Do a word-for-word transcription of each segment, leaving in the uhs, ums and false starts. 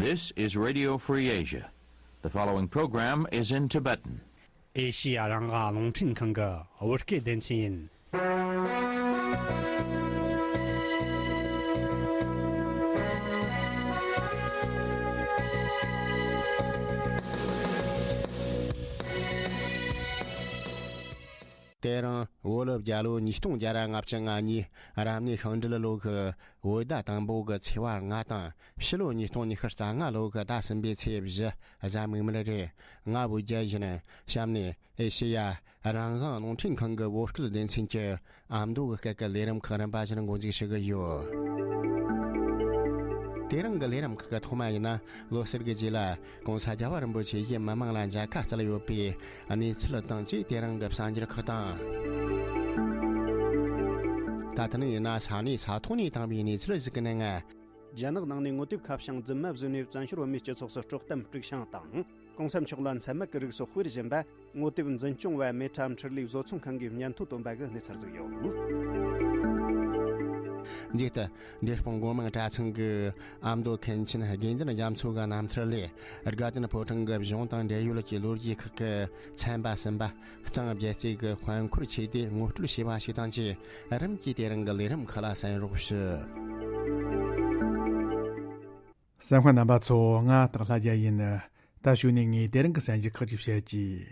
This is Radio Free Asia. The following program is in Tibetan. ཨེ་ཤི་ཡ་རང་དབང་རླུང་འཕྲིན་ཁང་གི་བོད་སྐད་སྡེ་ཚན་ཡིན། དེ་རིང་བོད་ལོ་བརྒྱ་ལོ་ཉིས་སྟོང་བརྒྱ་ར་ལྔ་བཅུ་ང་གཉིས་རབ་གནས་ཤིང་འབྲས་ལོ་གི་བོད་ཟླ་དང་པོ་གི་ཚེས་པ་ལྔ་དང་ཕྱི་ལོ་ཉིས་སྟོང་ཉི་ཤུ་རྩ་ལྔ་ལོ་གི་ཟླ་གསུམ་པའི་ཚེས་བཞི་གཟའ་མིག་དམར་རེད། ང་བོད་རྒྱལ་ཡིན། གཤམ་ནས་ཨེ་ཤེ་ཡ་རང་དབང་རླུང་འཕྲིན་ཁང་གི་བོད་སྐད་སྡེ་ཚན་གྱི་ཨ་མདོ་གི་སྐད་ཀྱི་ལས་རིམ་ཁག་རིམ་པ་བཞིན་འགོ་འཛུགས་ཞུ་གི་ཡོད། དེ་རིང་གི་ལས་རིམ་ཁག་གི་ཐོག་མ་ཡིན་ན། ལོ་གསར་གྱི་རྗེས་ལ་༸གོང་ས་༸རྒྱལ་བ་རིན་པོ་ཆེ་ཡིས་མི་མང་ལ་མཇལ་ཁ་བསྩལ་ཡོད་པའི་གནས་ཚུལ་དང་བཅས། དེ་རིང་གི་གསར་འགྱུར་ཁག་དང་། ད་ཐེངས་ཡིན་ན་ས་གནས་ས་ཐོག་ནས་བཏང་བའི་གནས་ཚུལ་ཞིག་གི་ནང་། རྒྱ་ནག་ནང་ནས་ངོ་དེབ་ཁ་བྱང་རྫུན་མ་བཟོས་ནས་བཙན་བྱོལ་བོད་མིའི་སྤྱི་ཚོགས་སུ་དཀྲོག་གཏམ་དཀྲུག་ཤིང་དང་། གོང་ས་མཆོག་ལ་མཚན་སྨད་ཀྱི་རིགས་སོགས་སྤེལ་བཞིན་པ། ངོ་དེབ་འཛིན་སྐྱོང་བ་མེ་ཁྲ་འཕྲིན་ལས་བཟོ་ཚོང་ཁང་གིས་སྙན་ཐོ་བཏོན་པ་གི་གནས་ཚུལ་ཞིག་ཡོད། མཇུག་ཏུ། འབྲས་སྤུངས་སྒོ་མང་གྲྭ་ཚང་གི་ཨ་མདོ་མཁན་ཆེན་དགེ་འདུན་རྒྱ་མཚོ་གི་རྣམ་ཐར་ལས། དགའ་ལྡན་ཕོ་བྲང་གི་གཞུང་དང་འབྲེལ་ཡོད་ཀྱི་ལོ་རྒྱུས་ཁག་གི་ཚན་པ་གསུམ་པ། གཙང་རྒྱལ་རྩེ་གི་དཔལ་འཁོར་ཆོས་སྡེས་ངོ་སྤྲོད་བྱས་པ་ཞིག་དང་བཅས། རིམ་གྱིས་དེ་རིང་གི་ལས་རིམ་ཁག་ལ་གསན་རོགས་ཞུ། གསན་མཁན་རྣམ་པ་ཚོ། ང་སྟག་ལྷ་རྒྱལ་ཡིན། ད་གཞུག་ནས་ངས་དེ་རིང་གི་གསར་འགྱུར་ཁག་ཅིག་བཤད་ཀྱི།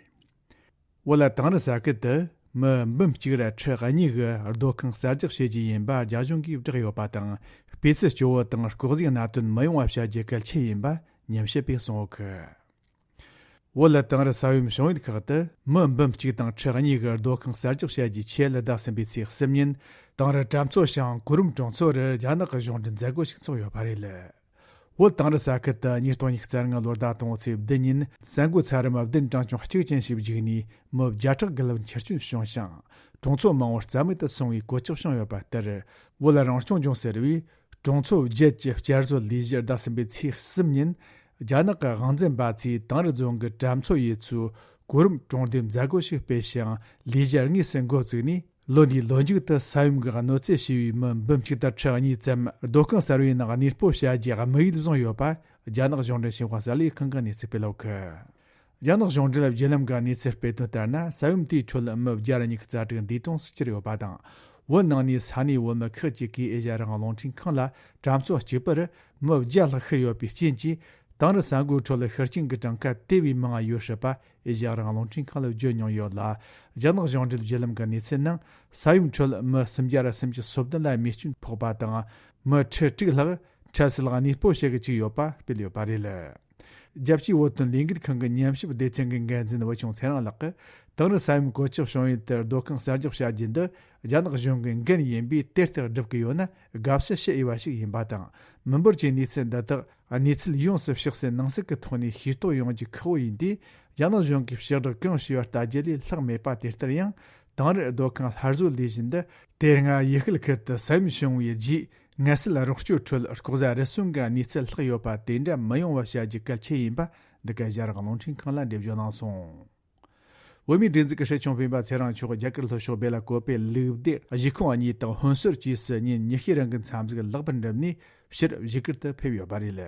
བོད་དིང་རི་ས་ཁུལ་དུ་མི་འབུམ་གཅིག་ར་ཁྲི་གཉིས་ཀྱི་སྡོད་ཁང་གསར་རྒྱག་བྱེད་རྒྱུ་ཡིན་པ་རྒྱ་གཞུང་གིས་བསྒྲགས་ཡོད་པ་དང་། སྤུས་ཚད་སྐྱོ་བོ་དང་ལྐོག་ཟའི་གནད་དོན་མི་ཡོང་བ་བྱ་རྒྱུ་གལ་ཆེ་ཡིན་པ་ཉམས་ཞིབ་པས་གསུངས་ཡོད་གི། བོད་དིང་རི་ས་ཡོམ་བྱུང་ཡུལ་ཁག་ཏུ་མི་འབུམ་གཅིག་དང་ཁྲི་གཉིས་ཀྱི་སྡོད་ཁང་གསར་རྒྱག་བྱ་རྒྱུའི་ཆེད་ཟླ་གསུམ་པའི་ཚེས་གསུམ་ཉིན་དིང་རི་གྲྭ་མཚོ་ཞང་གུ་རུམ་གྲོང་ཚོ་རུ་རྒྱ་ནག་གི་གཞུང་འབྲེལ་མཛད་སྒོ་ཞིག་ཚོགས་ཡོད་པ་རེད། བོད་དིང་རི་ས་ཁུལ་དུ་ཉིས་སྟོང་ཉི་ཤུ་རྩ་ལྔ་ལོར་ཟླ་དང་པོའི་ཚེས་བདུན་ཉིན་ས་འགོ་ཚ་རམས་བདུན་གྲངས་ཆུང་གཅིག་ཅན་ཞིག་བརྒྱུགས་ནས་མི་བརྒྱ་ཕྲག་བརྒལ་བ་འཆི་སྐྱོན་བྱུང་ཞིང་། གྲོང་ཚོ་མང་བོ་རྩ་མེད་དུ་སོང་བའི་གོད་ཆག་བྱུང་ཡོད་པ་ལྟར། བོད་རང་སྐྱོང་ལྗོངས་ཟེར་བས་གྲོང་ཚོ་བརྒྱད་ཀྱི་བསྐྱར་བཟོ་ལས་གཞི་ཟླ་གསུམ་པའི་ཚེས་གསུམ་ཉིན་རྒྱ་ནག་གི་དབང་འཛིན་པ་ཚོས་དིང་རི་རྫོང་གི་གྲྭ་མཚོ་ཡུལ་ཚོའི་གུ་རུམ་གྲོང་སྡེའི་མཛད་སྒོ་ཞིག་སྤེལ་ཞིང་། ལས་གཞི་དངོས་སུ་འགོ་བཙུགས་ནས། ལོ་འདིའི་ལོ་མཇུག་ཏུ་ས་ཡོམ་གྱི་གནོད་འཚེ་བྱས་པའི་མི་འབུམ་གཅིག་དང་ཁྲི་གཉིས་ཙམ་སྡོད་ཁང་གསར་བའི་ནང་གནས་སྤོ་བྱ་རྒྱུའི་དམིགས་ཡུལ་བཟུང་ཡོད་པ་རྒྱ་ནག་གཞུང་འབྲེལ་ཤིན་ཧྭ་གསར་ལས་ཁང་གིས་གནས་ཚུལ་སྤེལ་ཡོད་གི། རྒྱ་ནག་གཞུང་འབྲེལ་བརྒྱུད་ལམ་གྱི་གནས་ཚུལ་སྤེལ་དོན་ལྟར་ན། ས་ཡོམ་དེའི་ཁྲོད་མི་བརྒྱ་ར་ཉི་ཤུ་རྩ་དྲུག་འདས་གྲོངས་སུ་གྱུར་ཡོད་པ་དང་། བོད་ནང་ནས་ས་གནས་བོད་མི་ཁག་ཅིག་གིས་ཨེ་ཤ་ཡ་རང་དབང་རླུང་འཕྲིན་ཁང་ལ་གྲྭ་མཚོ་གཅིག་པུར་མི་བརྒྱ་ལྷག་ཤི་ཡོད་པའི་རྐྱེན་གྱིས། དིང་རི་ས་འགོའི་ཁྲོད་ཤི་རྐྱེན་གྱི་གྲངས་ཀ་དེ་བས་མང་བ་ཡོད་སྲིད་པ་ཨེ་ཤ་ཡ་རང་དབང་རླུང་འཕྲིན་ཁང་ལ་བརྗོད་མྱོང་ཡོད་ལ། རྒྱ་ནག་གཞུང་འབྲེལ་བརྒྱུད་ལམ་གྱི་གནས་ཚུལ་ནང་། ས་ཡོམ་ཁྲོད་མི་སུམ་བརྒྱ་ར་སུམ་ཅུ་སོ་བདུན་ལ་རྨས་སྐྱོན་ཕོག་པ་དང་། མི་ཁྲི་དྲུག་ལྷག་འཕྲལ་སེལ་གནས་སྤོ་བྱེད་ཀྱི་བཅུག་ཡོད་པ་སྤེལ་ཡོད་པ་རེད། རྒྱལ་སྤྱིའི་བོད་དོན་ལས་འགུལ་ཁང་གི་ཉམས་ཞིབ་སྡེ་ཚན་གྱི་འགན་འཛིན་བུ་ཆུང་ཚེ་རིང་ལགས་ཀྱིས། དིང་རི་ས་ཡོམ་གོད་ཆག་བྱུང་ཡུལ་དུ་སྡོད་ཁང་གསར་རྒྱག་བྱ་རྒྱུ་འདི་རྒྱ་ནག་གཞུང་གི་འགན་ཡིན་པས། དེ་ལྟར་སྒྲུབ་ཀྱི་ཡོད་ན་དགའ་བསུ་ཞུ་འོས་པ་ཞིག་ཡིན་པ་དང་། མི་འབོར་གྱི་གནས་ཚུལ་འདི་དག་གནས་ཚུལ་ཡོངས་སུ་གཤགས་སའི་ནང་གསེས་ཀྱི་ཐོག་ནས་ཤེས་རྟོགས་ཡོང་རྒྱུ་ཁག་པོ་ཡིན་དུས། རྒྱ་ནག་གཞུང་གིས་ཕྱག་བསྒྲགས་གང་བྱས་པ་ལྟ་རྒྱུ་ལས་ལྷག་མེད་པ། དེ་ལྟར་ཡང་། དིང་རི་སྡོད་ཁང་སླར་གསོའི་ལས་གཞི་འདི་དེ་སྔ་ཡུལ་ཤུལ་ཁུལ་དུ་ས་ཡོམ་བྱུང་བའི་རྗེས། ངལ་གསོ་རོགས་སྐྱོར་ཁྲོད་ལྐོག་ཟ་རུལ་སུངས་ཀྱི་གནས་ཚུལ་ལྷག་ཡོད་པ་དེ་འདྲ་མི་ཡོང་བ་བྱ་རྒྱུ་གལ་ཆེ་ཡིན་པ། འདི་ག་ཨེ་ཤ་ཡ་རང་དབང་རླུང་འཕྲིན་ཁང་ལ་འགྲེལ་བརྗོད་གནང་སོང་། བོད་མིའི་སྒྲིག་འཛུགས་ཀྱི་སྲིད་སྐྱོང་སྤེན་པ་ཚེ་རིང་མཆོག་རྒྱ་གར་ལྷོ་ཕྱོགས་སྦེ་ལ་ཀོ་པེ་ལུགས་བདེ་གཞིས་ཁོངས་གཉིས་དང་ཧོན་སུར་བཅས་སུ་ཉིན་ཉི་ཤུའི་རིང་གི་འཚམས་གཟིགས་ལེགས་པར་འགྲུབ་ནས། ཕྱིར་བཞུགས་སྒར་དུ་ཕེབས་ཡོད་པ་རེད།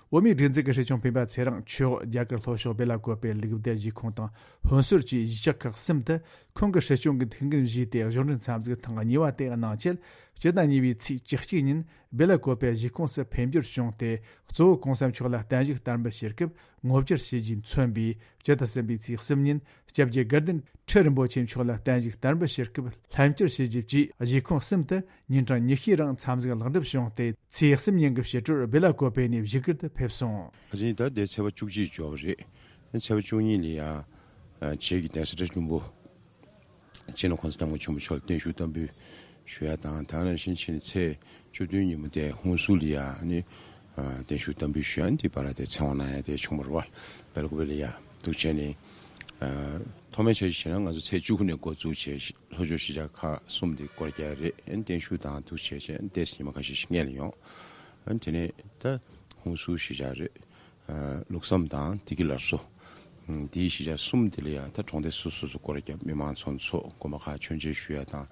བོད་མིའི་སྒྲིག་འཛུགས་ཀྱི་སྲིད་སྐྱོང་སྤེན་པ་ཚེ་རིང་མཆོག་རྒྱ་གར་ལྷོ་ཕྱོགས་སྦེ་ལ་ཀོ་པེ་ལུགས་བདེ་གཞིས་ཁོངས་དང་ཧོན་སུར་བཅས་གཞིས་ཆགས་ཁག་གསུམ་དུ་ཁོང་གི་སྲིད་སྐྱོང་གི་ཐུགས་འགན་བཞེས་ཏེ། གཞུང་འབྲེལ་འཚམས་གཟིགས་ཐེངས་གཉིས་པ་དེ་གནང་ཆེད། སྤྱི་ཟླ་གཉིས་པའི་ཚེས་བཅུ་གཅིག་ཉིན་སྦེ་ལ་ཀོ་པེ་གཞིས་ཁོངས་སུ་ཕེབས་འབྱོར་བྱུང་སྟེ། གཙོ་བོ་གོང་ས་མཆོག་ལ་བརྟན་བཞུགས་བསྟར་འབུལ་ཞུ་སྐབས་ངོ་བཅར་བྱས་རྗེས་མཚོན་པའི། སྤྱི་ཟླ་གསུམ་པའི་ཚེས་གསུམ་ཉིན་སྐྱབས་རྗེ་དགའ་ལྡན་ཁྲི་རིན་པོ་ཆེ་མཆོག་ལ་བརྟན་བཞུགས་བསྟར་འབུལ་ཞུ་སྐབས་ལྷན་བཅར་བྱས་རྗེས། གཞིས་ཁོངས་གསུམ་དུ་ཉིན་གྲངས་ཉི་ཤུའི་རིང་འཚམས་གཟིགས་ལེགས་འགྲུབ་བྱུང་སྟེ། ཚེས་གསུམ་ཉིན་གྱི་ཕྱི་དྲོར་སྦེ་ལ་ཀོ་པེ་ནས་བཞུགས་སྒར་དུ་ཕེབས་སོང་། ད་ལྟ་ཚེས་པ་བཅུ་གཅིག་འབྱོར་བ་རེད། ཚེས་པ་བཅུ་གཉིས་ལ་ཡ། བྱེས་ཀྱི་གདན་ས་བཀྲ་ཤིས་ལྷུན་པོ། སྤྱི་ནོར་༸གོང་ས་༸སྐྱབས་མགོན་ཆེན་པོ་མཆོག་ལ་བརྟན་བཞུགས་བསྟར་འབུལ་ཞུ་ཡ་དང་། དེ་ནང་བཞིན་བྱས་ནས་ཚེས་བཅུ་བདུན་ཉིན་མོ་དེ་ཧོན་སུར་ལ་ཡ་ནི་བརྟན་བཞུགས་བསྟར་འབུལ་ཞུ་ཡ་ནི་དེ་བར་ལ་དེ་ཚེ་དབང་གནང་ཡ་དེ་བྱུང་བ་རེད་པ། སྦེ་ལ་ཀོ་པེ་ལ་ཡ་འདུག་བྱས་ནས། ཐོག་མའི་འཆར་གཞི་བྱས་ན་ང་ཚོ་ཚེས་བཅུ་དགུ་ནས་འགོ་བཙུགས་བྱས། ལྷོ་ཕྱོགས་གཞིས་ཆགས་ཁག་གསུམ་དེ་སྐོར་རྒྱག་རེད། བརྟན་བཞུགས་དང་འདུག་བྱས་བྱས་ཏེ་ཉི་མ་ཁ་ཤས་ཤིག་སྔོན་ལ་ཡོང་། དེ་ནས་ད་ཧོན་སུར་གཞིས་ཆགས་རེད། ལུགས་བསམ་དང་བདེ་སྐྱིད་སླར་གསོ། འདིའི་གཞིས་ཆགས་གསུམ་དེ་ལ་ཡང་ད་གྲོང་སྡེ་སོ་སོ་སོ་སྐོར་རྒྱབ། མི་མང་ཚོགས་འཚོགས། དགོན་པ་ཁག་མཆོད་མཇལ་ཞུ་ཡ་དང་།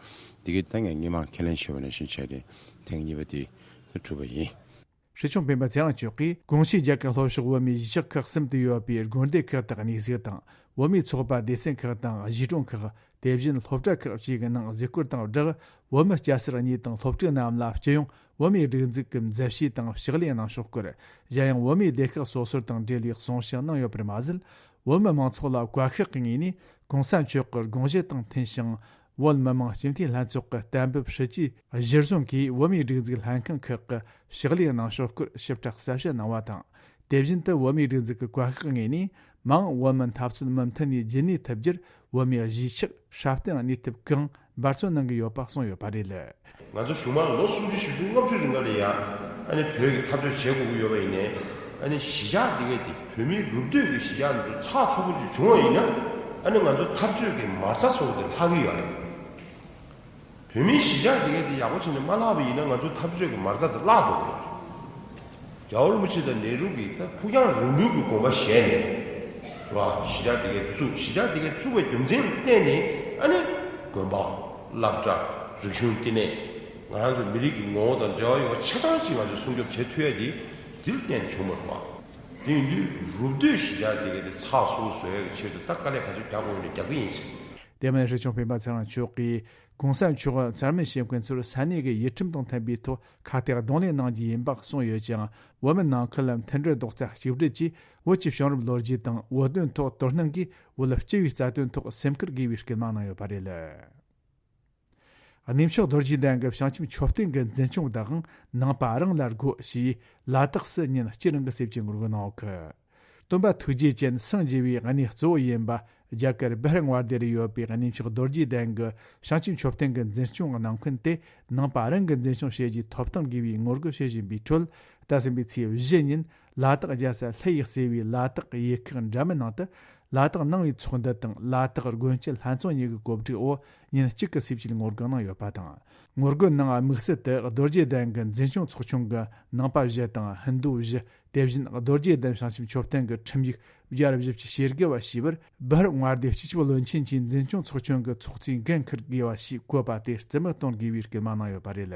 འདི་གའི་ད་ངས་སྔོན་མ་ཁས་ལེན་བྱས་པ་ནང་བཞིན་བྱས་ཏེ་ཐེངས་གཉིས་པ་དེ་ད་གྲུབ་པ་ཡིན། ཧྲི་ཆུང་སྤེན་པ་ཚེ་རིང་མཆོག་གིས་གོང་ཞུས་རྒྱ་གར་ལྷོ་ཕྱོགས་བོད་མིའི་གཞིས་ཆགས་ཁག་གསུམ་དུ་ཡོད་པའི་དགོན་སྡེ་ཁག་དང་གནས་གཟིགས་དང་། བོད་མིའི་ཚོགས་པ་སྡེ་ཚན་ཁག་དང་གཞིས་གྲོང་ཁག་དེ་བཞིན་སློབ་གྲྭ་ཁག་བཅས་ཀྱི་ནང་གཟིགས་སྐོར་དང་སྦྲགས། བོད་མི་སྐྱ་སེར་གཉིས་དང་སློབ་ཕྲུག་རྣམས་ལ་སྤྱི་ཡོངས་བོད་མིའི་སྒྲིག་འཛུགས་ཀྱི་མཛད་རྗེས་དང་ཕྱག་ལས་གནང་ཕྱོགས་སྐོར། གཞན་ཡང་བོད་མིའི་སྡེ་ཁག་སོ་སོར་དང་འབྲེལ་བའི་གསུང་བཤད་གནང་ཡོད་པར་མ་ཟད། བོད་མི་མང་ཚོགས་ལ་བཀའ་ཤག་གི་ངོས་ནས་གོང་ས་མཆོག་གི་དགོངས་གཞི་དང་མཐུན་ཞིང་། བོད་མི་མང་སྤྱི་འཐུས་ལྷན་ཚོགས་ཀྱི་གཏན་འབེབས་སྲིད་ཇུས་གཞིར་བཟུང་གིས་བོད་མིའི་སྒྲིག་འཛུགས་ལྷན་ཁང་ཁག་གི་ཕྱག་ལས་གནང་ཕྱོགས་སྐོར་ཞིབ་ཕྲ་གསལ་བཤད་གནང་བ་དང་། དེ་བཞིན་དུ་བོད་མིའི་སྒྲིག་འཛུགས་ཀྱི་བཀའ་ཤག་ངོས་ནས་མ་འོངས་བོད་མི་འཐབ་རྩོད་མུ་མཐུད་ནས་རྒྱུན་གནས་ཐུབ་རྒྱུར་བོད་མིའི་གཞིས་ཆགས་སྲ་བརྟན་གནས་ཐབས་གང་འབད་བརྩོན་གནང་གི་ཡོད་པ་གསུངས་ཡོད་པ་རེད། ང་ཚོ་གཞུག་མ་ལོ་སུམ་ཅུ་བཞི་བཅུ་ལྔ་བཅུ་རིང་ག་ལ་ཡ་ཨ་ནི་བོད་ཀྱི་འཐབ་རྩོད་བྱེད་དགོས་ཀྱི་ཡོད་པ་ཡིན་ནའི་ཨ་ནི་གཞིས་ཆགས་འདི་གས་དེ་བོད་མིའི་རུབ་སྟོད་ཀྱི་གཞིས་ཆགས་འདི་ཚོ་ཚགས་ཚུད་པོ་ཅིག་བྱུང་བ་ཡིན་ན་ཨ་ནི་ང་ཚོ་འཐབ་རྩོད་ཀྱི་མ་རྩ་སོགས་དེ་ལྷག་གི་ཡོད་རེད། བོད་མིའི་གཞིས་ཆགས་དེ་གས་དེ་ཡག་པོ་བྱས་ནས་མ་བརླག་པ་ཡིན་ན་ང་ཚོའི་འཐབ་རྩོད་ཀྱི་མ་རྩ་དེ་བརླག་འགྲོ་གི་རེད། རྒྱལ་བ་རིན་པོ་ཆེ་དང་ནེ་རུ་གིས་ད་ཕུགས་རྒྱང་རིང་པོའི་གི་དགོངས་པ་བཞེས་ནས་རེད་བ། གཞིས་ཆགས་དེ་གས་བཙུགས། གཞིས་ཆགས་དེ་གས་བཙུགས་པའི་རྒྱུ་མཚན་ལ་བརྟེན་ནས་ཨ་ནི་དགོན་པ། སློབ་གྲྭ། རིག་གཞུང་བསྟི་གནས། ང་རང་ཚོ་མི་རིགས་ཀྱི་ངོ་བོ་དང་འབྲེལ་བ་ཡོད་པ་ཆ་ཚང་ཅིག་ང་ཚོས་སྲུང་སྐྱོབ་བྱེད་ཐུབ་ཡ་དེ་འདི་ལ་བརྟེན་ནས་བྱུང་བ་རེད་བ། དེ་ཡིན་དུས་རུབ་སྟོད་གཞིས་ཆགས་དེ་གས་དེ་ཚགས་ཚུད་པོ་བཟོ་ཡ་གི་ཆེད་དུ་ད་དཀའ་ལས་ག་ཚོད་རྒྱག་དགོས་ཡོད་ན་རྒྱག་གི་ཡིན་ཟེར། དེ་མིན་ཧྲི་ཆུང་སྤེན་པ་ཚེ་རིང་མཆོག་གིས་གོང་ས་མཆོག་མཚན་སྨད་བྱེད་མཁན་ཚོར་ས་གནས་ཀྱི་ཡུལ་ཁྲིམས་དང་མཐུན་པའི་ཐོག་ཁ་གཏད་གདོང་ལེན་གནང་རྒྱུ་ཡིན་པ་གསུངས་ཡོད་ཅིང་། བོད་མི་ནང་ཁུལ་ལ་མཐུན་སྒྲིལ་རྡོག་རྩ་གཅིག་སྒྲིལ་གྱིས་བོད་ཀྱི་བྱུང་རབས་ལོ་རྒྱུས་དང་བོད་དོན་ཐོག་དོ་སྣང་གིས་བོད་སྤྱི་པའི་རྩ་དོན་ཐོག་སེམས་ཁུར་དགོས་པའི་སྐུལ་མ་གནང་ཡོད་པ་རེད། གནས་མཆོག་རྡོ་རྗེ་གདན་གྱི་བྱང་ཆུབ་མཆོད་རྟེན་གྱི་འཛིན་སྐྱོང་དང་ནང་པ་རང་ལ་དགོས་ཞེས་ལ་དྭགས་སུ་ཉིན་གཅིག་རིང་གི་གསེར་གྱི་ངོ་རྒོལ་གནང་ཡོད་གི། སྟོན་པ་ཐུགས་རྗེ་ཅན་སངས་རྒྱས་པའི་གནས་གཙོ་བོ་ཡིན་པ་རྒྱ་གར་བི་ཧར་མངའ་སྡེ་རུ་ཡོད་པའི་གནས་མཆོག་རྡོ་རྗེ་གདན་གྱི་བྱང་ཆུབ་མཆོད་རྟེན་གྱི་འཛིན་སྐྱོང་གནང་མཁན་དེ་ནང་པ་རང་གི་འཛིན་སྐྱོང་བྱེད་རྒྱུའི་ཐོབ་ཐང་དགོས་པའི་ངོ་རྒོལ་བྱེད་བཞིན་པའི་ཁྲོད། ད་ཟིན་པའི་ཚེས་བཞི་ཉིན་ལ་དྭགས་རྒྱལ་ས་ལྷ་ཡུལ་ཟེར་བའི་ལ་དྭགས་ཡུལ་ཁག་འདྲ་མིན་ནང་དུ་ལ་དྭགས་ནང་པའི་ཚོགས་འདུ་དང་ལ་དྭགས་དགོན་སྤྱི་ལྷན་ཚོགས་གཉིས་ཀྱི་གོ་སྒྲིག་འོག་ཉིན་གཅིག་གི་གསེར་གྱི་ངོ་རྒོལ་གནང་ཡོད་པ་དང་། ངོ་རྒོལ་ནང་དམིགས་བསལ་དུ་རྡོ་རྗེ་གདན་གྱི་འཛིན་སྐྱོང་ཚོགས་ཆུང་གི་ནང་པ་བཞི་དང་ཧིན་རྡུ་བཞི། དེ་བཞིན་རྡོ་རྗེ་གདན་བྱང་ཆུབ་མཆོད་རྟེན་གྱི་ཁྲིམས་ཡིག་བརྒྱ་ར་བཞི་བཅུ་ཞེ་དགུ་བ་ཞེས་པར་བི་ཧར་མངའ་སྡེ་སྤྱི་ཁྱབ་བློན་ཆེན་གྱིས་འཛིན་སྐྱོང་ཚོགས་ཆུང་གི་ཚོགས་གཙོས་འགན་འཁུར་དགོས་པ་ཞེས་བཀོད་པ་དེ་རྩིས་མེད་གཏོང་དགོས་པའི་སྐུལ་མ་གནང་ཡོད་པ་རེད།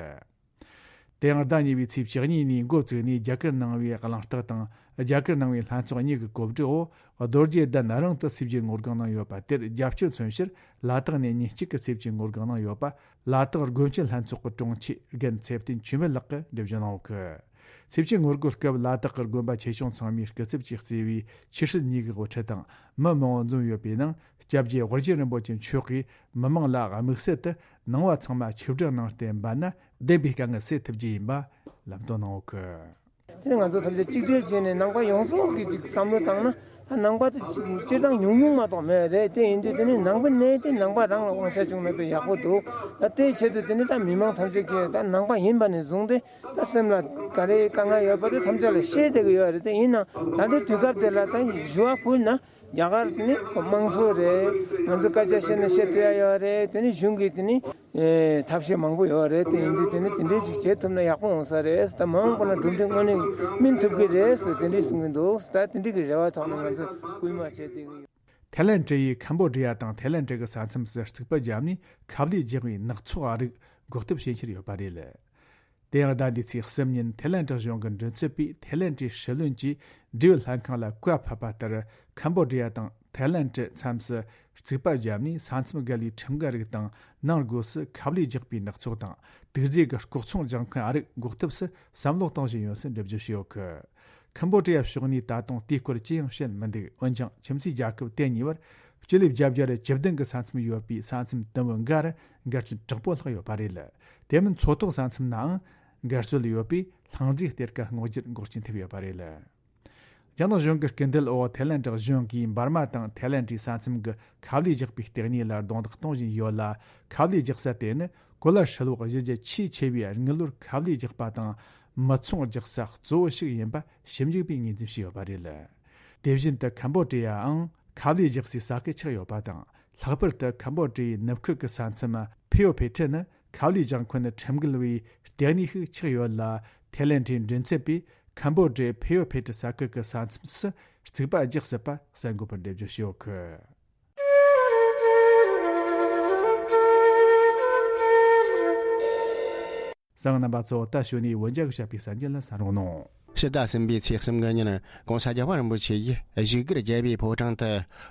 དེ་ཡང་ཟླ་གཉིས་པའི་ཚེས་བཅུ་གཉིས་ནས་འགོ་བཙུགས་ནས་རྒྱ་གར་ནང་པའི་གླེང་སྟེགས་དང་རྒྱ་གར་ནང་པའི་ལྷན་ཚོགས་གཉིས་ཀྱི་གོ་སྒྲིག་འོག་རྡོ་རྗེ་གདན་རང་དུ་གསེར་གྱི་ངོ་རྒོལ་གནང་ཡོད་པ་དེར་རྒྱབ་སྐྱོར་མཚོན་ཕྱིར་ལ་དྭགས་ནས་ཉིན་གཅིག་གི་གསེར་གྱི་ངོ་རྒོལ་གནང་ཡོད་པ་ལ་དྭགས་དགོན་སྤྱི་ལྷན་ཚོགས་ཀྱི་དྲུང་ཆེ་རྒན་ཚེ་བརྟན་ཆོས་མེད་ལགས་ཀྱིས་འགྲེལ་བརྗོད་གནང་ཡོད་གི། གསེར་གྱི་ངོ་རྒོལ་སྐབས་ལ་དྭགས་ཀྱི་དགོན་པ་ཆེ་ཆུང་ཚང་མས་སྐུ་ཚབ་ཀྱིས་གཙོས་པའི་ཆོས་སྲིད་གཉིས་ཀྱི་དབུ་ཁྲིད་དང་མི་མང་པོ་འཛོམས་ཡོད་པའི་ནང་སྐྱབས་རྗེ་དབུ་རྒྱལ་རིན་པོ་ཆེ་མཆོག་གིས་མི་མང་ལ་དམིགས་བསལ་དུ་ནང་པ་ཚང་མ་ཆིག་སྒྲིལ་གནང་སྟེ་འབད་ན་བདེན་པའི་དཀའ་ངལ་སེལ་ཐུབ་རྒྱུ་ཡིན་པ་ལམ་སྟོན་གནང་ཡོད་གི། དེ་ནི་ང་ཚོ་ཐམས་ཅད་གཅིག་སྒྲིལ་བྱས་ནས་ནང་པ་ཡོངས་རྫོགས་ཀྱིས་ཅིག་བསམ་བློ་བཏང་ན་ད་ནང་པ་དེ་སྤྱིར་བཏང་ཉུང་ཉུང་མ་གཏོགས་མེད་རེད། དེ་ཡིན་དུས་དེ་ནི་ནང་པའི་གནས་དེ་ནང་པ་རང་ལ་དབང་ཆ་བྱུང་མེད་པའི་ཡག་པོ་འདུག་ད་དེའི་ཆེད་དུ་དེ་ནི་ད་མི་མང་ཐམས་ཅད་ཀྱིས་ད་ནང་པ་ཡིན་པ་ནས་བཟུང་སྟེ་ད་སེམས་ལ་ག་རེ་དཀའ་ངལ་ཡོད་པ་དེ་ཐམས་ཅད་ལ་བཤད་བསྡད་ཀྱི་ཡོད་རེད། དེ་ཡིན་ནའང་ད་ལྟའི་དུས་སྐབས་དེ་ལ་ད་ཞུ་བ་ཕུལ་ན། རྒྱ་གར་དེ་ནི་དམངས་གཙོ་རེད། ང་ཚོ་སྐད་ཆ་བཤད་ན་བཤད་ཐུབ་ཡ་ཡོད་རེད། དེ་ནི་གཞུང་གི་དེ་ནི་ཨེ་ཐབས་ཤེས་མང་པོ་ཡོད་རེད། དེ་ཡིན་དུས་དེ་ནི་དེ་འདྲའི་ཅིག་བྱེད་ཐུབ་ན་ཡག་པོ་འོང་ས་རེད། ད་མ་འོངས་པ་ན་གྲུབ་འབྲས་དངོས་གནས་སྨིན་ཐུབ་ཀྱི་རེད་ཟེར་དེ་འདྲའི་གསུང་གི་འདུག་ད་དེ་འདྲའི་གི་རེ་བ་ཐོག་ནས་ང་ཚོ་སྐུལ་མ་བྱེད་བསྡད་ཀྱི་ཡོད། ཐའི་ལན་ཀྲི་ཡིས་ཁམ་བོ་ཌི་ཡ་དང་ཐའི་ལན་ཀྲི་གི་ས་མཚམས་སུ་རྩིག་པ་བརྒྱབ་ནས་ཁབ་ལས་རྒྱག་པའི་ནག་ཚོགས་རིགས་འགོག་ཐབས་བྱེད་འཆར་ཡོད་པ་རེད། དེ་ཡང་ཟླ་འདིའི་ཚེས་གསུམ་ཉིན་ཐའི་ལན་ཀྲི་གཞུང་གི་མགྲིན་ཚབ་པས་ཐའི་ལན་ཀྲིའི་སྲིད་བློན་གྱིས་འབྲེལ་ཡོད་ལྷན་ཁང་ལ་བཀའ་ཕབ་པ་ལྟར་ཁམ་བོ་ཌི་ཡ་དང་ཐའི་ལན་ཀྲི་མཚམས་སུ་རྩིག་པ་བརྒྱབ་ནས་ས་མཚམས་བརྒལ་བའི་ཁྲིམས་འགལ་རིགས་དང་ནང་སྒོས་སུ་ཁབ་ལས་རྒྱག་པའི་ནག་ཚོགས་དང་དུག་རྫས་ཀྱི་ལྐོག་ཚོང་རྒྱག་མཁན་རིགས་འགོག་ཐབས་སུ་བསམ་བློ་གཏོང་བཞིན་ཡོད་ཟེར་འགྲེལ་བརྗོད་བྱས་ཡོད་གི། ཁམ་བོ་ཌི་ཡ་ཕྱོགས་ནས་ད་དུང་དེའི་སྐོར་ཅི་ཡང་བཤད་མི་འདུག་འོན་ཀྱང་ཁྱིམ་མཚེས་རྒྱལ་ཁབ་དེ་གཉིས་བར་སྤྱི་ལེ་བརྒྱད་བརྒྱ་རེ་བཅུ་བདུན་གྱི་ས་མཚམས་ཡོད་པའི་ས་མཚམས་དུམ་བུ་འགའ་རུ་འགལ་རྐྱེན་དྲག་པོ་ལྷག་ཡོད་པ་རེད། དེ་མིན་མཚོ་ཐོག་ས་མཚམས་ནའང་འགལ་རྩོད་ཡོད་པས་ལྷང་རྫས་གཏེར་ཁ་སྔོག་རྒྱུར་འགོག་རྐྱེན་ཐེབས་ཡོད་པ་རེད། རྒྱ་ནག་གཞུང་གི་སྐུལ་འདེད་འོག་ཐའི་ལན་ཀྲི་གཞུང་གིས་འབར་མ་དང་ཐའི་ལན་ཀྲིའི་ས་མཚམས་ཀྱི་ཁབ་ལས་རྒྱག་པའི་ལྟེ་གནས་ལ་རྡུང་རྡེག་གཏོང་བཞིན་ཡོད་ལ། ཁབ་ལས་རྒྱག་ས་དེ་ནི་གོ་ལ་ཧྲིལ་བོ་གཞི་རྒྱ་ཆེས་ཆེ་བའི་དངུལ་ལོར་ཁབ་ལས་རྒྱག་པ་དང་མི་ཚོང་རྒྱག་ས་གཙོ་བོ་ཞིག་ཡིན་པ་ཞིབ་འཇུག་པས་ངོས་འཛིན་བྱས་ཡོད་པ་རེད། དེ་བཞིན་དུ་ཁམ་བོ་ཌི་ཡའང་ཁབ་ལས་རྒྱག་སའི་ས་ཁུལ་ཆགས་ཡོད་པ་དང་། ལྷག་པར་དུ་ཁམ་བོ་ཌི་ཡའི་ནུབ་ཁུལ་གྱི་ས་མཚམས་ཕེ་ཡོ་ཕེ་ཁྲི་ནི་ཁབ་ལས་རྒྱག་མཁན་ཁྲིམས་འགལ་བའི་ལྟེ་གནས་ཤིག་ཆགས་ཡོད་ལ། ཐའི་ལན་ཀྲིའི་མགྲིན་ཚབ་པས་ཁམ་བོ་ཌི་ཡའི་ཕེ་ཡོ་ཕེ་ཁྲི་ས་ཁུལ་གྱི་ས་མཚམས་སུ་རྩིག་པ་རྒྱག་སྲིད་པ་གསར་འགོད་པར་འགྲེལ་བརྗོད་བྱས་ཡོད་གི། གསན་མཁན་རྣམ་པ་ཚོ། ད་གཞུག་ནས་བོད་རྒྱ་གི་བཤད་པའི་གསར་འགྱུར་ལ་གསན་རོགས་གནང་། ཕྱི་ཟླ་གསུམ་པའི་ཚེས་གསུམ་གི་ཉིན། ྋགོང་ས་ྋརྒྱལ་བ་རིན་པོ་ཆེ་ཡིས་བཞུགས་སྒར་རྒྱལ་བའི་ཕོ་བྲང་དུ་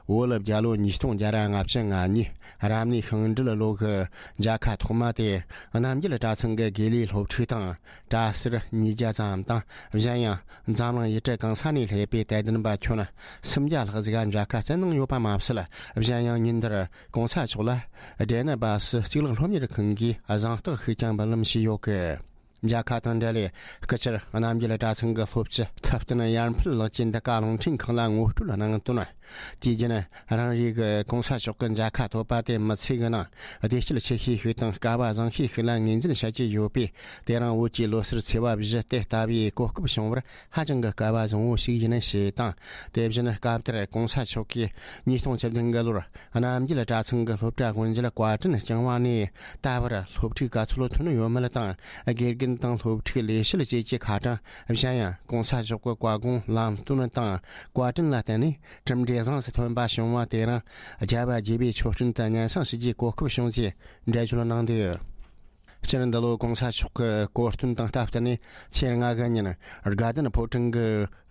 བོད་རྒྱལ་ལོ་ཉིས་སྟོང་བརྒྱ་ར་ལྔ་བཅུ་ང་གཉིས་རབ་གནས་ཤིང་འབྲས་ལོ་གི་མཇལ་ཁ་ཐོག་མ་དེ། རྣམ་རྒྱལ་གྲྭ་ཚང་གི་དགེ་ལས་སློབ་ཕྲུག་དང་། གྲྭ་ཟུར་ཉིས་བརྒྱ་ཙམ་དང་། གཞན་ཡང་འཛམ་གླིང་ཡུལ་གྲུ་གང་ས་ནས་སླེབས་པའི་དད་ལྡན་པ་ཁྱོན་སུམ་བརྒྱ་ལྷག་ཟིག་ག་མཇལ་ཁ་བསྩལ་གནང་ཡོད་པ་མ་ཟད། གཞན་ཡང་ཉིན་དེར་ྋགོང་ས་མཆོག་ལ་ཌེ་ནི་བྷ་སི་གཙུག་ལག་སློབ་གཉེར་ཁང་གིས་གཟེངས་རྟགས་ཤིག་ཀྱང་འབུལ་ལམ་ཞུས་ཡོད་གི། མཇལ་ཁ་དང་འབྲེལ་ལས། སྐུ་ཕྱྭར་རྣམ་རྒྱལ་གྲྭ་ཚང་གི་སློབ་སྤྱི་ཐུབ་བསྟན་ཡར་འཕེལ་ལགས་ཀྱིས་འདི་ག་རླུང་འཕྲིན་ཁང་ལ་ངོ་སྤྲོད་གནང་དོན། དུས་རྒྱུན་རང་རེ་གིས་ྋགོང་ས་མཆོག་གི་མཇལ་ཁ་ཐོབ་པ་དེ་མི་ཚེ་གི་ནང་བདེ་སྐྱིད་ཆེ་ཤོས་ཤིག་དང་སྐལ་བ་བཟང་ཤོས་ཤིག་ལ་ངོས་འཛིན་བྱེད་ཀྱི་ཡོད་པས། དེ་རིང་བོད་ཀྱི་ལོ་གསར་ཚེས་པ་བཞི་དེ་ལྟ་བུའི་གོ་སྐབས་བྱུང་བར་ཧ་ཅང་གི་སྐལ་བ་བཟང་བོ་ཞིག་ཡིན་ཞེས་དང་། དེ་བཞིན་སྐབས་དེར་ྋགོང་ས་མཆོག་གིས་ཉིས་སྟོང་བཅུ་བདུན་གི་ལོར། རྣམ་རྒྱལ་གྲྭ་ཚང་གི་སློབ་གྲྭ་དབུ་འབྱེད་བཀའ་དྲིན་བསྐྱངས་པ་ནས་ད་བར་སློབ་ཕྲུག་ག་ཚོད་ཐོན་ཡོད་མེད་དང་། དགེ་རྒན་དང་སློབ་ཕྲུག་ལས་བྱེད་བཅས་ཀྱི་ཁ་གྲངས། གཞན་ཡང་ྋགོང་ས་མཆོག་གི་བཀའ་དགོངས་ལམ་སྟོན་དང་བཀའ་དྲིན་ལ་བརྟེན་ནས་གྲུབ་འབྲས་གཟེངས་སུ་ཐོན་པ་བྱུང་བ་དེ་རིང་རྒྱལ་བ་དགྱེས་པའི་མཆོད་སྤྲིན་དུ་སྙན་སེང་ཞུ་རྒྱུའི་གོ་སྐབས་བྱུང་ཞེས་འགྲེལ་བརྗོད་གནང་འདུག། སྤྱིར་འདི་ལོ་ྋགོང་ས་མཆོག་གི་གོ་སྟོན་དང་སྟབས་བསྟུན་ནས་ཚེས་ལྔ་གི་ཉིན་དགའ་ལྡན་ཕོ་བྲང་གི་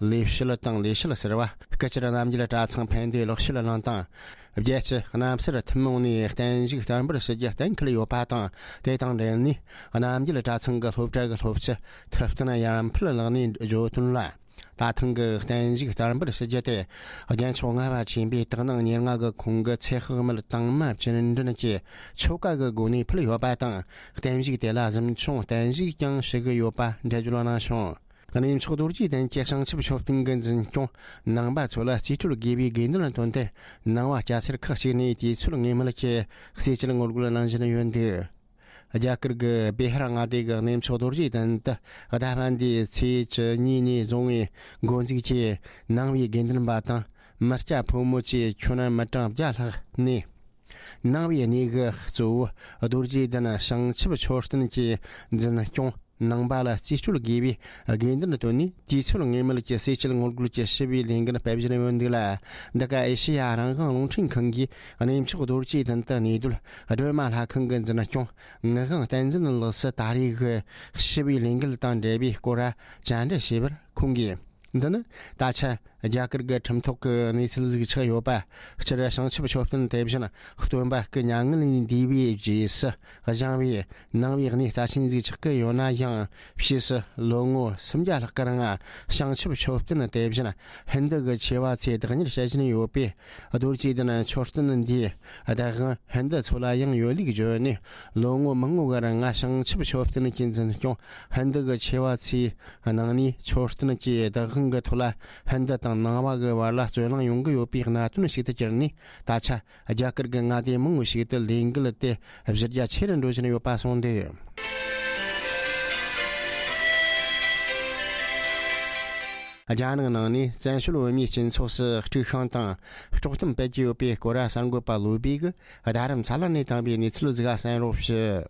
ལས་བྱེད་དང་ལས་བྱེད་ཟུར་པ་སྐུ་ཕྱྭར་རྣམ་རྒྱལ་གྲྭ་ཚང་ཕན་བདེ་ལེགས་བཤད་གླིང་དང་། རྒྱལ་སྤྱི་རྣམ་སྲས་ཐུན་མོང་ནས་བརྟན་བཞུགས་བསྟར་འབུལ་ཞུ་རྒྱུ་གཏན་འཁེལ་ཡོད་པ་དང་། དེ་དང་འབྲེལ་ནས་རྣམ་རྒྱལ་གྲྭ་ཚང་གི་སློབ་གྲྭ་གི་སློབ་སྤྱི་ཐུབ་བསྟན་ཡར་འཕེལ་ལགས་ནས་བརྗོད་དོན་ལ། ད་ཐེངས་ཀྱི་བརྟན་བཞུགས་བསྟར་འབུལ་ཞུ་རྒྱུ་དེ། རྒྱལ་མཆོག་ལྔ་པ་ཆེན་པོས་དག་སྣང་ཉེར་ལྔ་གི་ཁོང་གི་ཚེ་དཔག་མེད་དྭངས་མ་བརྗིད་འདྲེན་གྱི་ཆོ་ག་གི་སྒོ་ནས་ཕུལ་ཡོད་པ་དང་། བརྟན་བཞུགས་དེ་ལ་གཟིམ་ཆུང་བརྟན་བཞུགས་ཀྱང་ཞུ་གི་ཡོད་པ་འགྲེལ་བརྗོད་གནང་བྱུང་། གནས་མཆོག་རྡོ་རྗེ་གདན་གྱི་བྱང་ཆུབ་མཆོད་རྟེན་གྱི་འཛིན་སྐྱོང་ནང་པ་ཚོ་ལ་རྩིས་སྤྲོད་དགོས་པའི་དགོས་འདུན་བཏོན་ཏེ། ནང་པ་སྐྱ་སེར་ཁག་ཅིག་ནས་དུས་ཚོད་ངེས་མེད་ཀྱི་གསེར་སྐྱེལ་ངོ་རྒོལ་གནང་བཞིན་ཡོད་འདུག། རྒྱ་གར་གྱི་བི་ཧར་མངའ་སྡེ་གི་གནས་མཆོག་རྡོ་རྗེ་གདན་དུ་ཟླ་བ་འདིའི་ཚེས་བཅུ་གཉིས་ནས་བཟུང་བའི་འགོ་འཛུགས་ཀྱིས་ནང་པའི་དགེ་འདུན་པ་དང་མི་སྐྱ་ཕོ་མོ་བཅས་ཁྱོན་མི་གྲངས་བརྒྱ་ལྷག་ནས། ནང་པའི་གནས་གི་གཙོ་བོ་རྡོ་རྗེ་གདན་བྱང་ཆུབ་མཆོད་རྟེན་གྱི་འཛིན་སྐྱོང་ནང་པ་ལ་རྩིས་སྤྲོད་དགོས་པའི་དགོས་འདུན་བཏོན་ནས། དུས་ཚོད་ངེས་མེད་ཀྱི་གསེར་སྐྱེལ་ངོ་རྒོལ་གྱི་ཞི་བའི་ལས་འགུལ་སྤེལ་བཞིན་ཡོད་འདུག་ལ། འདི་ག་ཨེ་ཤེ་ཡ་རང་དབང་རླུང་འཕྲིན་ཁང་གིས་གནས་མཆོག་རྡོ་རྗེ་གདན་དུ་གནས་སྡོད་སྒྲོལ་མ་ལྷ་ཁང་གི་འཛིན་སྐྱོང་ངག་དབང་བསྟན་འཛིན་ལགས་སུ་ད་རེས་ཀྱི་ཞི་བའི་ལས་འགུལ་དང་འབྲེལ་བའི་སྐོར་བཅར་འདྲི་བྱས་པར། ཁོང་གིས། འདི་ནི་ད་ཆ་རྒྱ་གར་གྱི་ཁྲིམས་ཐོག་གི་གནས་ཚུལ་ཟིག་ཆགས་ཡོད་པ། སྤྱིར་བྱང་ཆུབ་མཆོད་རྟེན་དེ་བཞིན་སྟོན་པ་སྐུ་མྱ་ངན་ལས་འདས་པའི་རྗེས་སུ་བཞེངས་པའི་ནང་པའི་གནས་རྩ་ཆེན་ཟིག་ཆགས་ཀྱི་ཡོད་ན་ཡང་། ཕྱིས་སུ་ལོ་ངོ་སུམ་བརྒྱ་ལྷག་གི་རིང་བྱང་ཆུབ་མཆོད་རྟེན་དེ་བཞིན་ཧིན་རྡུ་གི་ཆེ་བ་ཚོས་བདག་གཉེར་བྱེད་བཞིན་ཡོད་པས། རྡོ་རྗེ་གདན་མཆོད་རྟེན་འདིའི་བདག་དབང་ཧིན་རྡུ་ཚོ་ལ་ཡང་ཡོད་ལུགས་བརྗོད་ནས། ལོ་ངོ་མང་པོ་གི་རིང་བྱང་ཆུབ་མཆོད་རྟེན་གྱི་འཛིན་སྐྱོང་ཧིན་རྡུ་གི་ཆེ་བ་ཚོའི་ནང་ནས་མཆོད་རྟེན་གྱི་བདག་དབང་གི་ཐོག་ལ་ཧིན་རྡུ་དང་ནང་པ་གི་བར་ལ་རྩོད་གླེང་ཡོང་གི་ཡོད་པའི་གནད་དོན་ཞིག་ཏུ་གྱུར་ནས། ད་ཆ་རྒྱ་གར་གྱི་མངའ་སྡེ་མང་བོ་ཞིག་ཏུ་ལས་འགུལ་དེ་གཞི་རྒྱ་ཆེ་རུ་འགྲོ་བཞིན་ཡོད་པ་གསུངས་འདུག། རྒྱ་ནག་ནང་ནས་བཙན་བྱོལ་བོད་མིའི་སྤྱི་ཚོགས་སུ་དཀྲུག་ཤིང་དང་དཀྲོག་གཏམ་སྤེལ་གྱི་ཡོད་པའི་སྐོར་གསར་འགོད་པ་བློ་བྷེ་གིས་རྡ་རམ་ས་ལ་ནས་བཏང་བའི་གནས་ཚུལ་ཟིག་གསན་རོགས་ཞུ།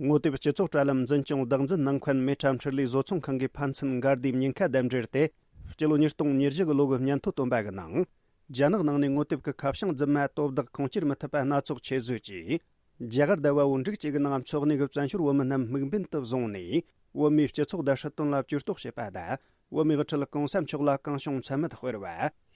ངོ་དེབ་སྤྱི་ཚོགས་དྲ་ལམ་འཛིན་སྐྱོང་བདག་འཛིན་གནང་མཁན་མེ་ཁྲ་འཕྲིན་ལས་བཟོ་ཚོང་ཁང་གི་ཕན་ཚུན་འགལ་ཟླའི་ཉེན་ཁ་གདམ་འབྲེལ་དེ། སྤྱི་ལོ་ཉིས་སྟོང་ཉེར་བཞི་གི་ལོ་གི་སྙན་ཐོ་བཏོན་པ་གི་ནང་། རྒྱ་ནག་ནང་ནས་ངོ་དེབ་ཀྱི་ཁ་བྱང་རྫུན་མ་དོ་བདག་ཁུངས་སྐྱེལ་མི་ཐུབ་པ་སྣ་ཚོགས་ཆེད་བཟོས་ཀྱིས། རྒྱ་གར་ཟླ་བ་བོ་འབྲུག་བཅས་ཀྱི་ནང་འཚོ་གནས་ཀྱི་བཙན་བྱོལ་བོད་མི་རྣམས་དམིགས་འབེན་དུ་བཟུང་ནས། བོད་མིའི་སྤྱི་ཚོགས་དང་སྲིད་དོན་ལ་བཅོས་གཏོགས་བྱེད་པ་དང་། བོད་མིའི་དབུ་ཁྲིད་གོང་ས་མཆོག་ལ་གང་བྱུང་མཚན་སྨད་སྤེལ་བ།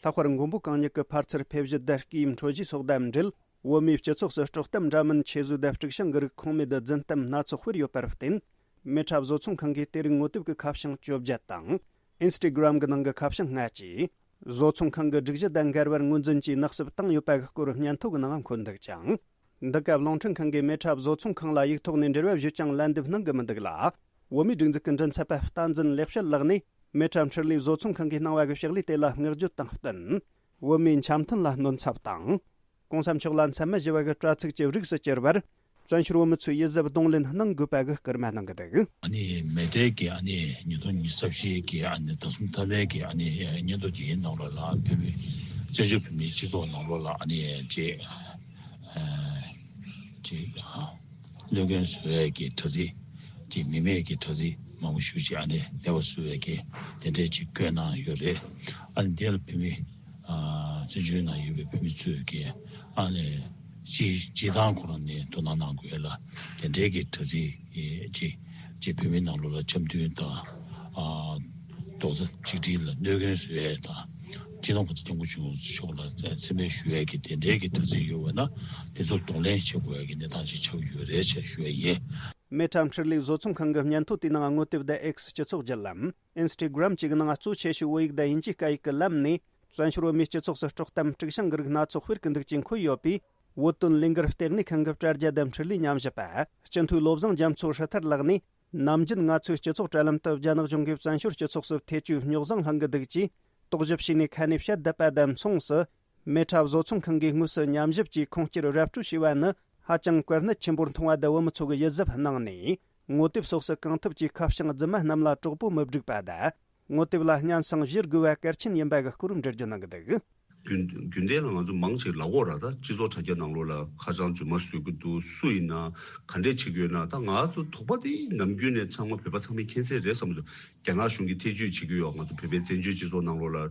ལྷག་པར་མགོན་པོ་གང་ཉིད་ཀྱི་ཕར་ཚུར་ཕེབས་བཞུད་དང་སྐུའི་འཕྲོད་བཞེས་སོགས་དང་འབྲེལ། བོད་མིའི་སྤྱི་ཚོགས་སུ་དཀྲོག་གཏམ་འདྲ་མིན་ཆེད་བཟོས་དང་དཀྲུག་ཤིང་གི་རིགས་ཁུངས་མེད་དུ་རྫུན་གཏམ་སྣ་ཚོགས་སྤེལ་ཡོད་པར་བརྟེན། མེ་ཁྲ་བཟོ་ཚོང་ཁང་གིས་དེ་རིགས་ངོ་དེབ་ཀྱི་ཁ་བྱང་བཅོ་བརྒྱད་དང་། Instagram་གི་ནང་གི་ཁ་བྱང་ལྔ་བཅས། བཟོ་ཚོང་ཁང་གི་སྒྲིག་གཞི་དང་འགལ་བར་ངོས་འཛིན་གྱིས་ནག་བསུབ་བཏང་ཡོད་པ་གི་སྐོར་སྙན་ཐོ་གི་ནང་འཁོད་འདུག་ཅིང་། འདི་སྐབས་རླུང་འཕྲིན་ཁང་གིས་མེ་ཁྲ་བཟོ་ཚོང་ཁང་ལ་ཡིག་ཐོག་ནས་འབྲེལ་བ་ཞུས་ཀྱང་ལན་འདེབས་གནང་གི་མི་འདུག་ལ། བོད་མིའི་སྒྲིག་འཛུགས་ཀྱི་མགྲིན་ཚབ་པ་བསྟན་འཛིན་ལེགས་བཤད་ལགས་ནས་མེ་ཁྲ་འཕྲིན་ལས་བཟོ་ཚོང་ཁང་གིས་གནང་བ་གི་ཕྱག་ལས་དེ་ལ་བསྔགས་བརྗོད་དང་བསྟུན། བོད་མིའི་འཆམ་མཐུན་ལ་གནོད་འཚེ་དང་། གོང་ས་མཆོག་ལ་མཚན་སྨད་ཞུ་བ་གི་དྲ་ཚིགས་ཀྱི་རིགས་སུ་གྱུར་བར། བཙན་བྱོལ་བོད་མི་ཚོས་ཡིད་གཟབ་གདོང་ལེན་གནང་དགོས་པ་གི་སྐུལ་མ་གནང་གི་འདུག། ཨ་ནི་མེ་ཁྲའི་གི་ཨ་ནི་ཉིས་སྟོང་ཉི་ཤུ་རྩ་བཞི་གི་ཨ་ནི་ཟླ་གསུམ་ཐ་མའི་གི་ཨ་ནི་སྙན་ཐོ་དེའི་ནང་ལོགས་ལ་བོད་མི་བཙན་བྱོལ་བོད་མིའི་སྤྱི་ཚོགས་ནང་ལོགས་ལ་ཨ་ནི་ཅེས་ཅེས་བློས་འགེལ་བཟོ་ཡས་ཀྱི་དྲ་ཚིགས་ཀྱི་མི་མེད་ཀྱི་དྲ་ཚིགས་མང་པོ་ཞིག་ཅིག་ཨ་ནི་ལེགས་པར་བཟོ་ཡས་ཀྱི་དེ་འདྲའི་ཅིག་བཀོད་གནང་ཡོད་རེད། ཨ་ནི་དེ་ལ་བོད་མི་བཙན་བྱོལ་ནང་ཡོད་པའི་བོད་མི་ཚོས་ཀྱི་ཨ་ནི་སྤྱི་སྤྱི་བཏང་ཁོ་རང་ནས་དོ་སྣང་གནང་དགོས་ལ། དེ་འདྲའི་གི་དྲ་ཚིགས་ཀྱི་ཅིག་ ཅེས་བོད་མིའི་ནང་ལོགས་ལ་འཆམ་མཐུན་དང་། ཨ། རྡོག་རྩ་གཅིག་སྒྲིལ་ལ་གནོད་སྐྱོན་བཟོ་ཡས་དང་། སྤྱི་ནོར་གོང་ས་སྐྱབས་མགོན་ཆེན་པོ་མཆོག་ལ་མཚན་སྨད་ཞུ་ཡས་ཀྱི་དེ་འདྲའི་གི་དྲག་ཟིང་ཡོད་པ་ན། དེ་ཚོར་གདོང་ལེན་བྱེད་དགོས་ཡས་ཀྱི་གནས་སྟངས་ཤིག་ཆགས་ཡོད་རེད་ཅེས་ཞུ་ཡས་ཡིན། མི་ཊམ་འཕྲུལ་ལས་བཟོ་ཚོང་ཁང་གི་སྙན་ཐོ་དེའི་ནང་ངོ་དེབ་The X སྤྱི་ཚོགས་བརྒྱུད་ལམ། Instagram བཅས་ཀྱི་ནང་གཙོ་ཆེ་ཤོས་བོད་ཡིག་དང་དབྱིན་ཇིའི་སྐད་ཡིག་གི་ལམ་ནས། བཙན་བྱོལ་བོད་མིའི་སྤྱི་ཚོགས་སུ་དཀྲོག་གཏམ་དཀྲུག་ཤིང་གི་རིགས་སྣ་ཚོགས་སྤེལ་གྱི་འདུག་ཅེས་འཁོད་ཡོད་པས། བོད་དོན་ལས་འགུལ་ལྟེ་གནས་ཁང་གི་དྲ་རྒྱ་དང་འཕྲུལ་ལས་ཉམས་ཞིབ་པ། སྤྱི་འཐུས་བློ་བཟང་རྒྱ་མཚོ་ཧྲི་ཐར་ལགས་ནས། ནམ་རྒྱུན་ང་ཚོའི་སྤྱི་ཚོགས་དྲ་ལམ་དུ་རྒྱ་ནག་གཞུང་གིས་བཙན་བྱོལ་སྤྱི་ཚོགས་སུ་ཐེ་བྱུས་རྙོག་བཟང་བསླང་གི་འདུག་ཅེས་རྟོག་ཞིབ་བྱས་ནས་ཁ་ནས་བཤད་བསྡད་པ་དང་མཚུངས་སུ། མི་ཊམ་བཟོ་ཚོང་ཁང་གིས་དངོས་སུ་ཉམས་ཞིབ་ཀྱིས་ཁུངས་སྐྱེལ་ར་སྤྲོད་བྱས་པ་ནི་ཧ་ཅང་དཀའ་གནད་ཆེན་པོར་མཐོང་བ་དང་། བོད་མི་ཚོ་གིས་ཡིད་གཟབ་གནང་ནས། ངོ་དེབ་སོགས་སུ་གང་ཐུབ་ཀྱིས་ཁ་བྱང་རྫུན་མ་རྣམས་ལ་གྲོགས་པོ་མི་སྒྲིག་པ་དང་། ངོ་དེབ་ལ་སྙན་སེང་ཞུ་དགོས་པ་གལ་ཆེན་ཡིན་པ་གི་སྐོར་འགྲེལ་བརྗོད་གནང་གི་འདུག་རྒྱུན་རྒྱུན་ལྡན་ལ་ང་ཚོ་མང་ཆེ་ལབ་ཀྱི་ཡོད་རེད། ད་སྤྱི་ཚོགས་དྲ་རྒྱ་ནང་ལོགས་ལ་ཁ་བྱང་རྫུན་མ་བཟོ་གི་འདུག་སུ་ཡིན་ན་ག་འདྲས་བྱེད་ཀྱི་ཡོད་ན། ད་ང་ཚོ་དོགས་པ་དེ་ནམ་རྒྱུན་ནས་ཚང་མ་བོད་པ་ཚང་མས་མཁྱེན་གསལ་རེད་བསམ་གྱི་འདུག་རྒྱ་ནག་གཞུང་གིས་ཐེ་བྱུས་བྱེད་ཀྱི་ཡོད། ང་ཚོ་བོད་པའི་བཙན་བྱོལ་སྤྱི་ཚོགས་ནང་ལོགས་ལ་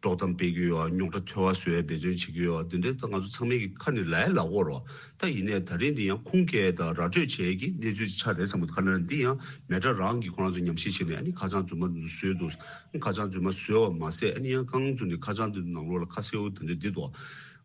དཀྲོག་གཏམ་སྤེལ་གྱི་ཡོད། རྙོག་དྲ་འཐོལ་བ་བཟོ་ཡ་འབད་བརྩོན་བྱེད་ཀྱི་ཡོད། དེ་འདྲས་ད་ང་ཚོ་ཚང་མས་ཀྱི་ཁ་ནས་ལབ་ཡ་ལབ་ཀྱི་ཡོད་རེད། ད་ཡིན་ནའི་ད་རིང་འདི་ཡང་ཁུངས་སྐྱེལ་དང་ར་སྤྲོད་བྱེད་ཡ་གི་གནས་ཚུལ་ཅིག་ཆགས་རེད་བསམ་གྱི་འདུག་ག་ན་འདི་ཡང་མི་ཊམ་རང་གིས་ཁོ་རང་ཚོ་ཉམས་ཞིབ་བྱས་ནས། ཨ་ནི་ཁ་བྱང་རྫུན་མ་བཟོས་འདུག་ཁ་བྱང་རྫུན་མ་བཟོས་པ་མ་ཟད། ཨ་ནི་ཡང་རྐང་བཙུགས་ནས་ཁ་བྱང་འདི་ནང་ལོགས་ལ་ཁ་གསལ་པོ་དེ་འདྲ་འདི་འདུག་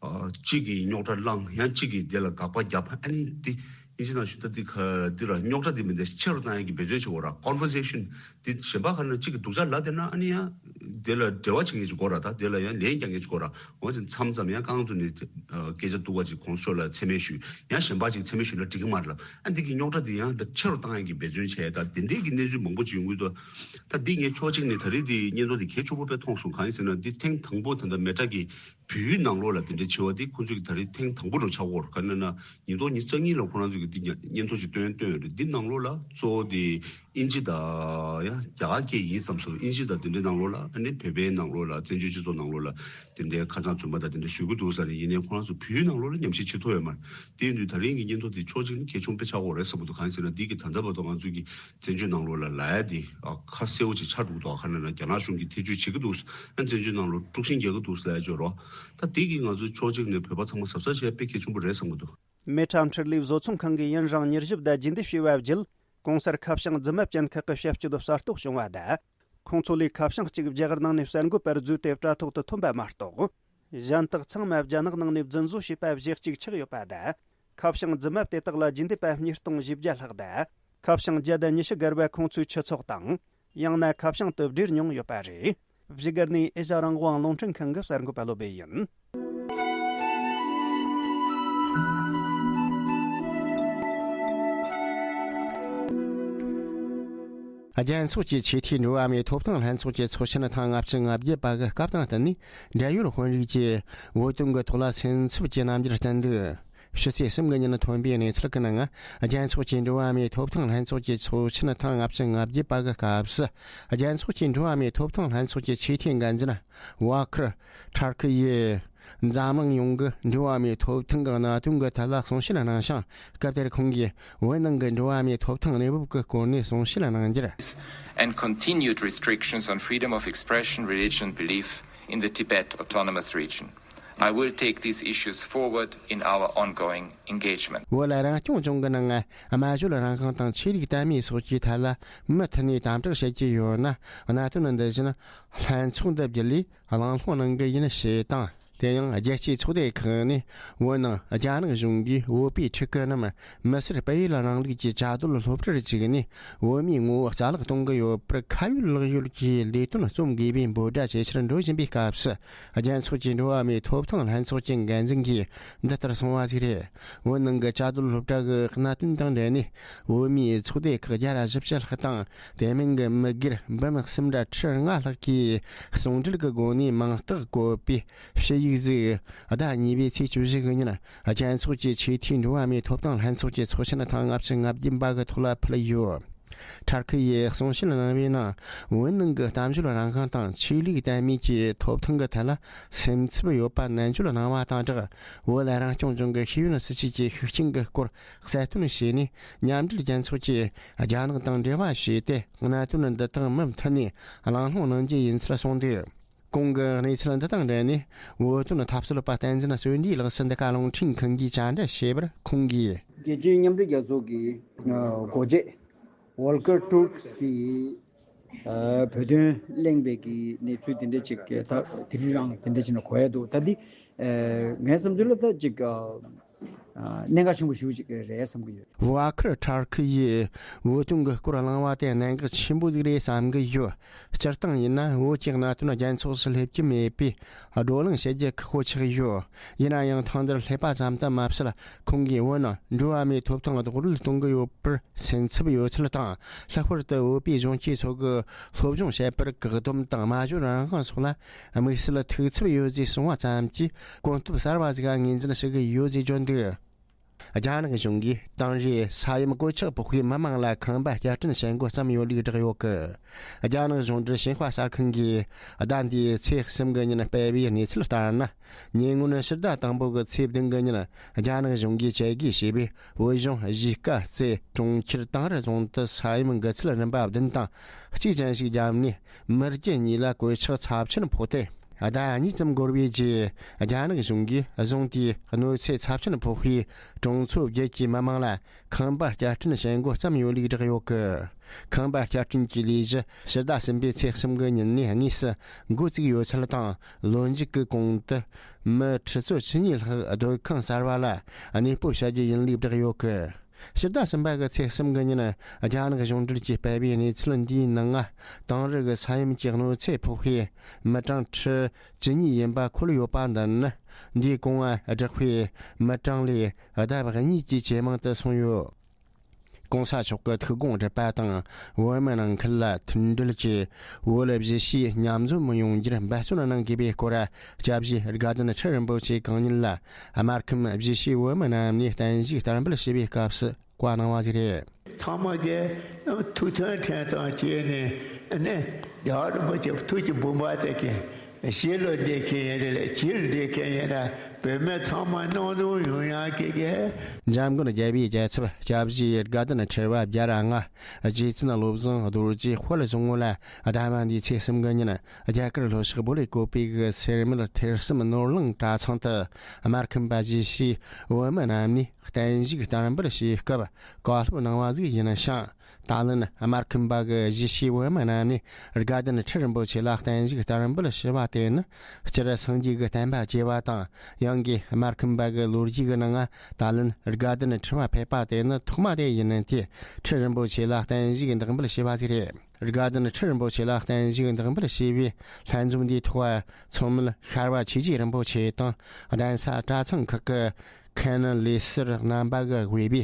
ཨ། གཅིག་གིས་རྙོག་དྲ་བསླངས། ཡང་གཅིག་གིས་དེ་ལ་དགག་པ་བརྒྱབ། ཨ་ནི་འདི་ཨིན་ཇི་ནང་བཞིན་ད་འདི་ཁ་འདི་ལ་རྙོག་དྲ་འདི་མི་འདི་ཆེ་རུ་བཏང་ཡག་གི་འབད་བརྩོན་བྱེད་དགོས་ར། ཀོན་ཝར་སེ་ཤན་འདི་གཞན་པ་ག་ན་གཅིག་གིས་སྡུག་ཅག་ལབ་བསྡད་ན། ཨ་ནི་ཡང་དེ་ལ་འབྲེལ་བ་བྱེད་མཁན་ཅིག་དགོས་ར། ད་དེ་ལ་ཡང་ལན་རྒྱག་མཁན་ཅིག་དགོས་ར། འོ་ཅིག་མཚམས་མཚམས་ཡང་རྐང་བཙུགས་ནས་སྐད་ཆ་སྡུག་པ་ཅིག་གོང་ས་མཆོག་ལ་མཚན་སྨད་ཞུས། ཡང་གཞན་པ་ཅིག་མཚན་སྨད་ཞུས་ན་འགྲིག་གི་མ་རེད་ལབ། ཨ་འདི་གི་རྙོག་དྲ་འདི་ཡང་ཆེ་རུ་བཏང་ཡག་གི་འབད་བརྩོན་བྱས། ད་དེ་འདྲས་ཀྱི་གནས་ཚུལ་མང་པོ་ཅིག་ཡོང་གི་འདུག་ད་འདི་ངས་ཕྱོགས་གཅིག་ནས་ད་རེས་འདི་སྙན་ཐོ་འདི་གལ་ཆེན་པོ་དཔེ་མཐོང་སོང་། གང་ཡིན་ཟེར་ན་འདི་ཐེངས་དང་པོ་ད་ལྟ་མི་ཊམ་གིས་བོད་ཡིག་ནང་ལོགས་ལ་དེ་འདྲའི་བྱ་བ་འདི་ཁོང་ཚོས་ཀྱི་ད་རེས་ཐེངས་དང་པོ་འདྲ་ཆགས་ཀྱི་ཡོད་རེད། ག་ནས་ན་ཉིས་སྟོང་ཉི་ཤུ་རྩ་གཉིས་ལ་ཁོ་རང་ཚོས་ཀྱི་འདི་ཉ་སྙན་ཐོ་ཅིག་བཏོན་བཏོན་ཡོད་རེད། འདི་ནང་ལོགས་ལ་གཙོ་བོ་དེ་ཨིན་ཇི་དང་ཡང་རྒྱ་གར་སྐད་ཡིན་བསམ་སོང་། ཨིན་ཇི་དང་དེ་འདྲའི་ནང་ལོགས་ལ། ཨ་ནི་བོད་པའི་ནང་ལོགས་ལ་བཙན་བྱོལ་སྤྱི་ཚོགས་ནང་ལོགས་ལ་དེ་འདྲའི་ཁ་བྱང་རྫུན་མ་དང་དེ་འདྲ་བཟོ་གི་འདུག་ཟེར་ནས། ཡིན་ནའི་ཁོ་རང་ཚོ་བོད་ཡིག་ནང་ལོགས་ལ་ཉམས་ཞིབ་བྱེད་ཐུབ་ཡོད་མ་རེད། དེ་ཡིན་དུས་ད་རིང་གི་སྙན་ཐོ་དེ་ཕྱོགས་གཅིག་ནས་གལ་ཆེན་པོ་དཔེ་ཆགས་ཀྱི་ཡོད་རེད་བསམ་གྱི་འདུག་གང་ཡིན་ཟེར་ན་འདི་གི་ད་ལྟ་བར་དུ་ང་ཚོས་ཀྱི་བཙན་བྱོལ་ནང་ལོགས་ལ་ལབ་ཡ་དེ་ཨ་ཁ་གསལ་པོ་ཅིག་ཆགས་འགྲོ་གི་འདུག་ག་ན་ན་རྒྱ་ནག་གཞུང་གིས་ཐེ་བྱུས་བྱེད་ཀྱི་འདུག་ཨ་བཙན་བྱོལ་ནང་ལོགས་དཀྲུག་ཤིང་རྒྱག་གི་འདུག་ཟེར་ལབ་ཡ་ཅིག་ཡོད་རེད། ད་དེ་གིས་ང་ཚོ་ཕྱོགས་གཅིག་ནས་བོད་པ་ཚང་མ་གཟབ་གཟབ་བྱེད་ཡ་དཔེ་གལ་ཆེན་པོ་རེད་བསམ་གྱི་འདུག་མི་ཊམ་འཕྲུལ་ལས་བཟོ་ཚོང་ཁང་གིས་ཡུན་རིང་ཉར་ཞིབ་དང་རྒྱུན་གཏན་བྱས་པ་བརྒྱུད། གོང་གསལ་ཁ་བྱང་རྫུན་མ་ཅན་ཁག་གི་བྱ་སྤྱོད་གསར་རྟོགས་བྱུང་བ་དང་། ཁོང་ཚོ་ལས་ཁ་བྱང་གཅིག་རྒྱ་གར་ནང་ནས་གསར་འགོད་པར་བརྫུས་ཏེ་དྲ་ཐོག་ཏུ་ཐོན་པ་མ་གཏོགས། གཞན་དག་ཚང་མ་རྒྱ་ནག་ནང་ནས་རྫུན་བཟོ་བྱས་པ་གཞི་གཅིག་ཆགས་ཡོད་པ་དང་། ཁ་བྱང་རྫུན་མ་དེ་དག་ལ་རྒྱུན་ལྡན་པ་ཉིས་སྟོང་བཞི་བརྒྱ་ལྷག་དང་། ཁ་བྱང་བརྒྱ་དང་ཉི་ཤུ་བརྒལ་བ་ཁོང་ཚོའི་ཁྱུ་ཚོགས་དང་། ཡང་ན་ཁ་བྱང་དུ་སྦྲེལ་མྱོང་ཡོད་པ་རེད། བཞུགས་སྒར་ནས་ཨེ་ཤ་རང་དབང་རླུང་འཕྲིན་ཁང་གི་གསར་འགོད་པ་བློ་བྷེ་ཡིན། རྒྱལ་ཚོགས་ཀྱི་ཆེས་མཐོའི་འགྲོ་བ་མིའི་ཐོབ་ཐང་ལྷན་ཚོགས་ཀྱི་ཚོགས་ཆེན་ཐེངས་ལྔ་བཅུ་ང་བརྒྱད་པ་གི་སྐབས་དང་བསྟུན་ནས། འབྲེལ་ཡོད་དཔོན་རིགས་ཀྱིས་བོད་དོན་གྱི་ཐོག་ལ་སེམས་འཚབ་ཀྱི་རྣམ་འགྱུར་བསྟན་འདུག་ཕྱི་ཚེས་གསུམ་གྱི་ཉིན་ཐོན་པའི་གནས་ཚུལ་གྱི་ནང་། རྒྱལ་ཚོགས་ཀྱི་འགྲོ་བ་མིའི་ཐོབ་ཐང་ལྷན་ཚོགས་ཀྱི་ཚོགས་ཆེན་ཐེངས་ལྔ་བཅུ་ང་བརྒྱད་པ་གི་སྐབས་སུ། རྒྱལ་ཚོགས་ཀྱི་འགྲོ་བ་མིའི་ཐོབ་ཐང་ལྷན་ཚོགས་ཀྱི་ཆེས་མཐོའི་འགན་འཛིན་ཝ་ཁར་ཁྲར་ཁི་ཡིས། འཛམ་གླིང་ཡོངས་ཀྱི་འགྲོ་བ་མིའི་ཐོབ་ཐང་གི་གནད་དོན་གྱི་ཐད་ལ་གསུང་བཤད་གནང་ཞིང་། སྐབས་དེར་ཁོང་གིས་བོད་ནང་གི་འགྲོ་བ་མིའི་ཐོབ་ཐང་གནས་བབ་ཀྱི་སྐོར་ནས་གསུང་བཤད་གནང་རྒྱུར། And continued restrictions on freedom of expression, religion, belief in the Tibet Autonomous Region. I will take these issues forward in our ongoing engagement. བོད་ལ་རང་སྐྱོང་ལྗོངས་ཀྱི་ནང་སྨྲ་བརྗོད་རང་དབང་དང་ཆོས་ལུགས་དད་མོས་སོགས་ཀྱི་ཐད་ལ་མུ་མཐུད་ནས་དམ་དྲག་བྱེད་ཀྱི་ཡོད་ན། གནད་དོན་འདི་བཞིན་ལྷན་ཚོགས་འདི་བརྒྱུད་ལས་གླེང་སློང་གནང་གི་ཡིན་ཞེས་དང་། དེ་ཡང་རྒྱལ་སྤྱིའི་ཚོགས་སྡེ་ཁག་ནས་བོད་ནང་རྒྱ་ནག་གཞུང་གིས་བོད་པའི་ཕྲུ་གུ་རྣམས་མི་སེར་སྤེལ་ཡུལ་རིང་ལུགས་ཀྱི་བཅའ་སྡོད་སློབ་གྲྭར་བཅུག་ནས། བོད་མིའི་ངོ་བོ་རྩ་བརླག་གཏོང་གི་ཡོད་པར་ཁ་ཡོད་ལག་ཡོད་ཀྱི་ལས་དོན་རྩོམ་དགོས་པའི་འབོད་སྒྲ་ཇེ་ཆེར་འགྲོ་བཞིན་པའི་སྐབས་སུ། རྒྱལ་ཚོགས་ཀྱི་འགྲོ་བ་མིའི་ཐོབ་ཐང་ལྷན་ཚོགས་ཀྱི་འགན་འཛིན་གྱིས་འདི་ལྟར་གསུངས་པ་ཞིག་རེད། བོད་ནང་གི་བཅའ་སྡོད་སློབ་གྲྭ་གི་གནད་དོན་དང་འབྲེལ་ནས། བོད་མིའི་ཚོགས་སྡེ་ཁག་བརྒྱ་ར་བཞི་བཅུ་ལྷག་དང་། དེ་མིན་གྱི་མི་སྒེར་འབུམ་གསུམ་ར་ཁྲི་ལྔ་ལྷག་གིས་ཟུང་འབྲེལ་གྱི་སྒོ་ནས་མིང་རྟགས་བཀོད་པའི་ཞུ་ཡིག་ཟིག་ཟླ་གཉིས་པའི་ཚེས་བཅུ་བཞི་གི་ཉིན། རྒྱལ་ཚོགས་ཀྱི་ཆེས་མཐོའི་འགྲོ་བ་མིའི་ཐོབ་ཐང་ལྷན་ཚོགས་ཀྱི་ཚོགས་ཆེན་ཐེངས་ལྔ་བཅུ་ང་བརྒྱད་པ་གི་ཐོག་ལ་ཕུལ་ཡོད། ཁྲར་ཁི་ཡིས་གསུང་བཤད་གནང་བའི་ནང་། བོད་ནང་གི་གཏམ་བརྗོད་རང་དབང་དང་ཆོས་ལུགས་དད་མོས་ཀྱི་ཐོབ་ཐང་གི་ཐད་ལ་སེམས་འཚབ་ཡོད་པ་ནན་བརྗོད་གནང་བ་དང་སྦྲགས། བོད་རང་སྐྱོང་ལྗོངས་ཀྱི་ཤེས་ཡོན་སྲིད་བྱུས་ཀྱི་ཤུགས་རྐྱེན་གྱི་སྐོར་གསལ་སྟོན་བྱས་ནས། མཉམ་འབྲེལ་རྒྱལ་ཚོགས་ཀྱིས་རྒྱ་ནག་དང་འབྲེལ་བ་བྱས་ཏེ། གནད་དོན་འདི་དག་མུ་མཐུད་ནས་གླེང་སློང་གནང་རྒྱུ་ཡིན་ཚུལ་གསུངས་འདུག་གོང་གི་གནས་ཚུལ་འདི་དང་འབྲེལ་ནས། བོད་དོན་འཐབ་རྩོད་པ་བསྟན་འཛིན་བརྩོན་འགྲུས་ལགས་སུ་འདི་ག་རླུང་འཕྲིན་ཁང་གིས་བཅར་འདྲི་བྱས་པར། ཁོང་གིས། རྒྱལ་སྤྱིའི་མཉམ་འབྲེལ་རྒྱལ་ཚོགས་ཀྱི་སྒོ་འབྱེད་ Volker Türk གིས་ཨ་བོད་དོན་གླེང་བའི་གི་གནས་ཚུལ་དེ་འདྲ་ཅིག་ད་དེ་རིང་རང་དེ་འདྲ་ཅིག་ནས་གོ་ཡ་འདུག་ད་འདི་ཨ་ངའི་བསམ་ཚུལ་ལ་ད་ཅིག་ཨ་ཨ་གནད་འགག་ཆེན་པོ་ཞེ་པོ་ཅིག་རེད་བསམ་གི་ཡོད། ཝ་ཁར་ཁྲར་ཁི་ཡིས་བོད་དོན་གྱི་སྐོར་གླེང་བ་དེ་གནད་འགག་ཆེན་པོ་ཟིག་རེད་བསམ་གི་ཡོད། སྤྱིར་བཏང་ཡིན་ན་བོད་ཀྱི་གནད་དོན་རྒྱལ་ཚོགས་སུ་སླེབས་ཀྱི་མེད་པས་བགྲོ་གླེང་བྱེད་རྒྱུ་ཁག་པོ་ཆགས་ཡོད། ཡིན་ན་ཡང་ཐེངས་འདིར་སླེབས་པ་ཙམ་དུ་མ་ཟད། ཁོང་གིས་བོད་ནང་འགྲོ་བ་མིའི་ཐོབ་ཐང་རྡོག་རོལ་གཏོང་གི་ཡོད་པར་སེམས་འཚབ་ཡོད་ཚུལ་དང་། ལྷག་པར་དུ་བོད་པའི་གཞོན་སྐྱེས་ཚོ་གིས་སློབ་སྦྱོང་བྱེད་པར་བཀག་སྡོམ་དང་སྨྲ་བརྗོད་རང་དབང་སོགས་ལ་དམིགས་བསལ་ཐུགས་འཚབ་ཡོད་ཅེས་གསུངས་པ་ཙམ་གྱིས་གོ་སྐབས་གསར་བ་ཞིག་ངོས་འཛིན་བྱེད་ཀྱི་ཡོད་ཅེས་བརྗོད་འདུག་རྒྱ་ནག་གཞུང་གིས་དེང་རབས་ས་ཡོམ་གོད་ཆག་ཕོག་པའི་མི་མང་ལ་ཁང་པ་བསྐྱར་སྐྲུན་བྱེད་འགོ་བརྩམས་ཡོད་ལུགས་བསྒྲགས་ཡོད་སྐད། རྒྱ་ནག་གཞུང་འབྲེལ་ཞིན་ཧྭ་གསར་ཁང་གིས་ཟླ་འདིའི་ཚེས་གསུམ་གྱི་ཉིན་སྤེལ་བའི་གནས་ཚུལ་ལྟར་ན། ཉེ་སྔོན་ཕྱི་ཟླ་དང་པོ་གི་ཚེས་བདུན་གྱི་ཉིན་རྒྱ་ནག་གཞུང་གིས་བཅད་རྒྱས་བྱས་པའི་བོད་གཞུང་གཞིས་ཀ་རྩེ་གྲོང་ཁྱེར་དེང་རབས་རྫོང་དུ་ས་ཡོམ་འགུལ་ཚད་རིམ་པ་བདུན་དང་གཅིག་ཅན་ཞིག་བརྒྱབ་ནས། མི་རྒྱུ་གཉིས་ལ་གོད་ཆག་ཚབས་ཆེན་ཕོག་སྟེ། ཟླ་གཉིས་ཙམ་འགོར་བའི་རྗེས་རྒྱ་ནག་གཞུང་གིས་རྫོང་དེའི་གནོད་འཚེ་ཚབས་ཆེན་ཕོག་པའི་གྲོང་ཚོ་བརྒྱད་ཀྱི་མི་མང་ལ་ཁང་པ་བསྐྱར་སྐྲུན་བྱེད་འགོ་བརྩམས་ཡོད་ལུགས་བསྒྲགས་ཡོད་སྐད། ཁང་པ་བསྐྱར་སྐྲུན་གྱི་ལས་གཞི་ཕྱི་ཟླ་གསུམ་པའི་ཚེས་གསུམ་གྱི་ཉིན་ནས་དངོས་སུ་འགོ་བཙུགས་ཡོད་ཚུལ་དང་། ལོ་མཇུག་གི་གོང་དུ་མི་ཁྲི་ཚོ་བཅུ་གཉིས་ལྷག་སྡོད་ཁང་གསར་བ་ལ་གནས་སྤོ་བྱ་རྒྱུ་ཡིན་ལུགས་བསྒྲགས་ཡོད་སྐད། ཕྱི་ཟླ་གསུམ་པ་གི་ཚེས་གསུམ་གི་ཉིན་རྒྱ་ནག་གཞུང་འབྲེལ་གྱིས་སྤེལ་བའི་གནས་ཚུལ་འདིའི་ནང་། དེང་རབས་ཀྱི་ས་ཡོམ་གྱི་གནོད་འཚེ་ཕོག་པའི་མི་གྲངས་ཁྲི་བཅུ་གཉིས་ཡིན་པ་འཁོད་ཡོད་པ་འདི་ནི། འདིའི་གོང་བསྒྲགས་པའི་མི་གྲངས་ལས་ལྡབ་གཉིས་ཀྱིས་ཇེ་མང་དུ་སོང་ཡོད། གོང་ས་མཆོག་གི་ཐུགས་དགོངས་བསྒྲུབས་པ་དང་། བོད་མི་ནང་ཁུལ་ལ་མཐུན་སྒྲིལ་གྱིས་བོད་གཞིས་བྱེས་མཉམ་འཛོམས་ཡོང་རྒྱུར་འབད་བརྩོན་གནང་དགོས་པའི་སྐོར། སྐྱབས་རྗེ་དགའ་ལྡན་ཁྲི་རིན་པོ་ཆེ་གང་ཉིད་ལ་སྨར་ཁམས་གཞིས་བྱེས་བོད་མི་རྣམས་ནས་བརྟན་བཞུགས་བསྟར་འབུལ་ཞུས་པའི་སྐབས་སུ་བཀའ་གནང་བ་ཞིག་རེད། ཚང་མ་གིས་ཐུགས་མཐུན་ཁྲིམས་གཙང་བྱས་ནས་ནི། རྒྱལ་བ་རིན་པོ་ཆེ་ཐུགས་ཀྱི་དགོངས་པ་དེ་གིས་ཕྱི་ལ་བསྡད་མཁན་ཡིན་རེད། ཕྱི་ལ་བསྡད་མཁན་ཡིན་ན་བོད་མི་ཚང་མ་སྣང་དོན་ཡོང་ཡག་གི་གི། འཇམ་མགོན་རྒྱལ་བའི་རྒྱལ་ཚབ་སྐྱབས་རྗེ་དགའ་ལྡན་ཁྲི་པ་བརྒྱ་ར་ལྔ་རྗེ་བཙུན་བློ་བཟང་རྡོ་རྗེ་དཔལ་བཟང་པོ་ལ་ཟླ་བ་འདིའི་ཚེས་གསུམ་གི་ཉིན་རྒྱ་གར་ལྷོ་ཕྱོགས་བོ་ལེ་ཀོ་པེ་གི་སེར་སྨད་ཐེར་གསུམ་ནོར་གླིང་གྲྭ་ཚང་དུ་སྨར་ཁམས་པ་གཞིས་བྱེས་བོད་མི་རྣམས་ནས་བརྟན་བཞུགས་བསྟར་འབུལ་བྱེད་སྐབས་བཀའ་སློབ་གནང་བ་ཞིག་ཡིན་ཞིང་། ད་ལན་སྨར་ཁམས་པ་གི་གཞིས་བྱེས་བོད་མི་རྣམས་ནས་དགའ་ལྡན་ཁྲི་རིན་པོ་ཆེ་ལ་བརྟན་བཞུགས་བསྟར་འབུལ་ཞུ་བ་དེ་ནི་སྤྱིར་སངས་རྒྱས་ཀྱི་བསྟན་པ་བསྐྱེད་པ་དང་། ཡང་སྒོས་སྨར་ཁམས་པ་གི་ལོ་རྒྱུས་ཀྱི་ནང་ད་ལན་དགའ་ལྡན་ཁྲི་པ་ཕེབས་པ་དེ་ནི་ཐོག་མ་དེ་ཡིན་ཏེ། ཁྲི་རིན་པོ་ཆེ་ལ་བརྟན་བཞུགས་བདག་འབུལ་ཞུས་པ་ཞིག་རེད། དགའ་ལྡན་ཁྲི་རིན་པོ་ཆེ་ལ་བརྟན་བཞུགས་བདག་འབུལ་ཞུས་པའི་ལྷན་འཛོམས་འདིའི་ཐོག་མཚོ་སྨད་ཤར་བ་ཆོས་རྗེ་རིན་པོ་ཆེ་དང་གདན་ས་གྲྭ་ཚང་ཁག་གི་མཁན་ལས་ཟུར་རྣམ་པ་གིས་དབུས་པའི་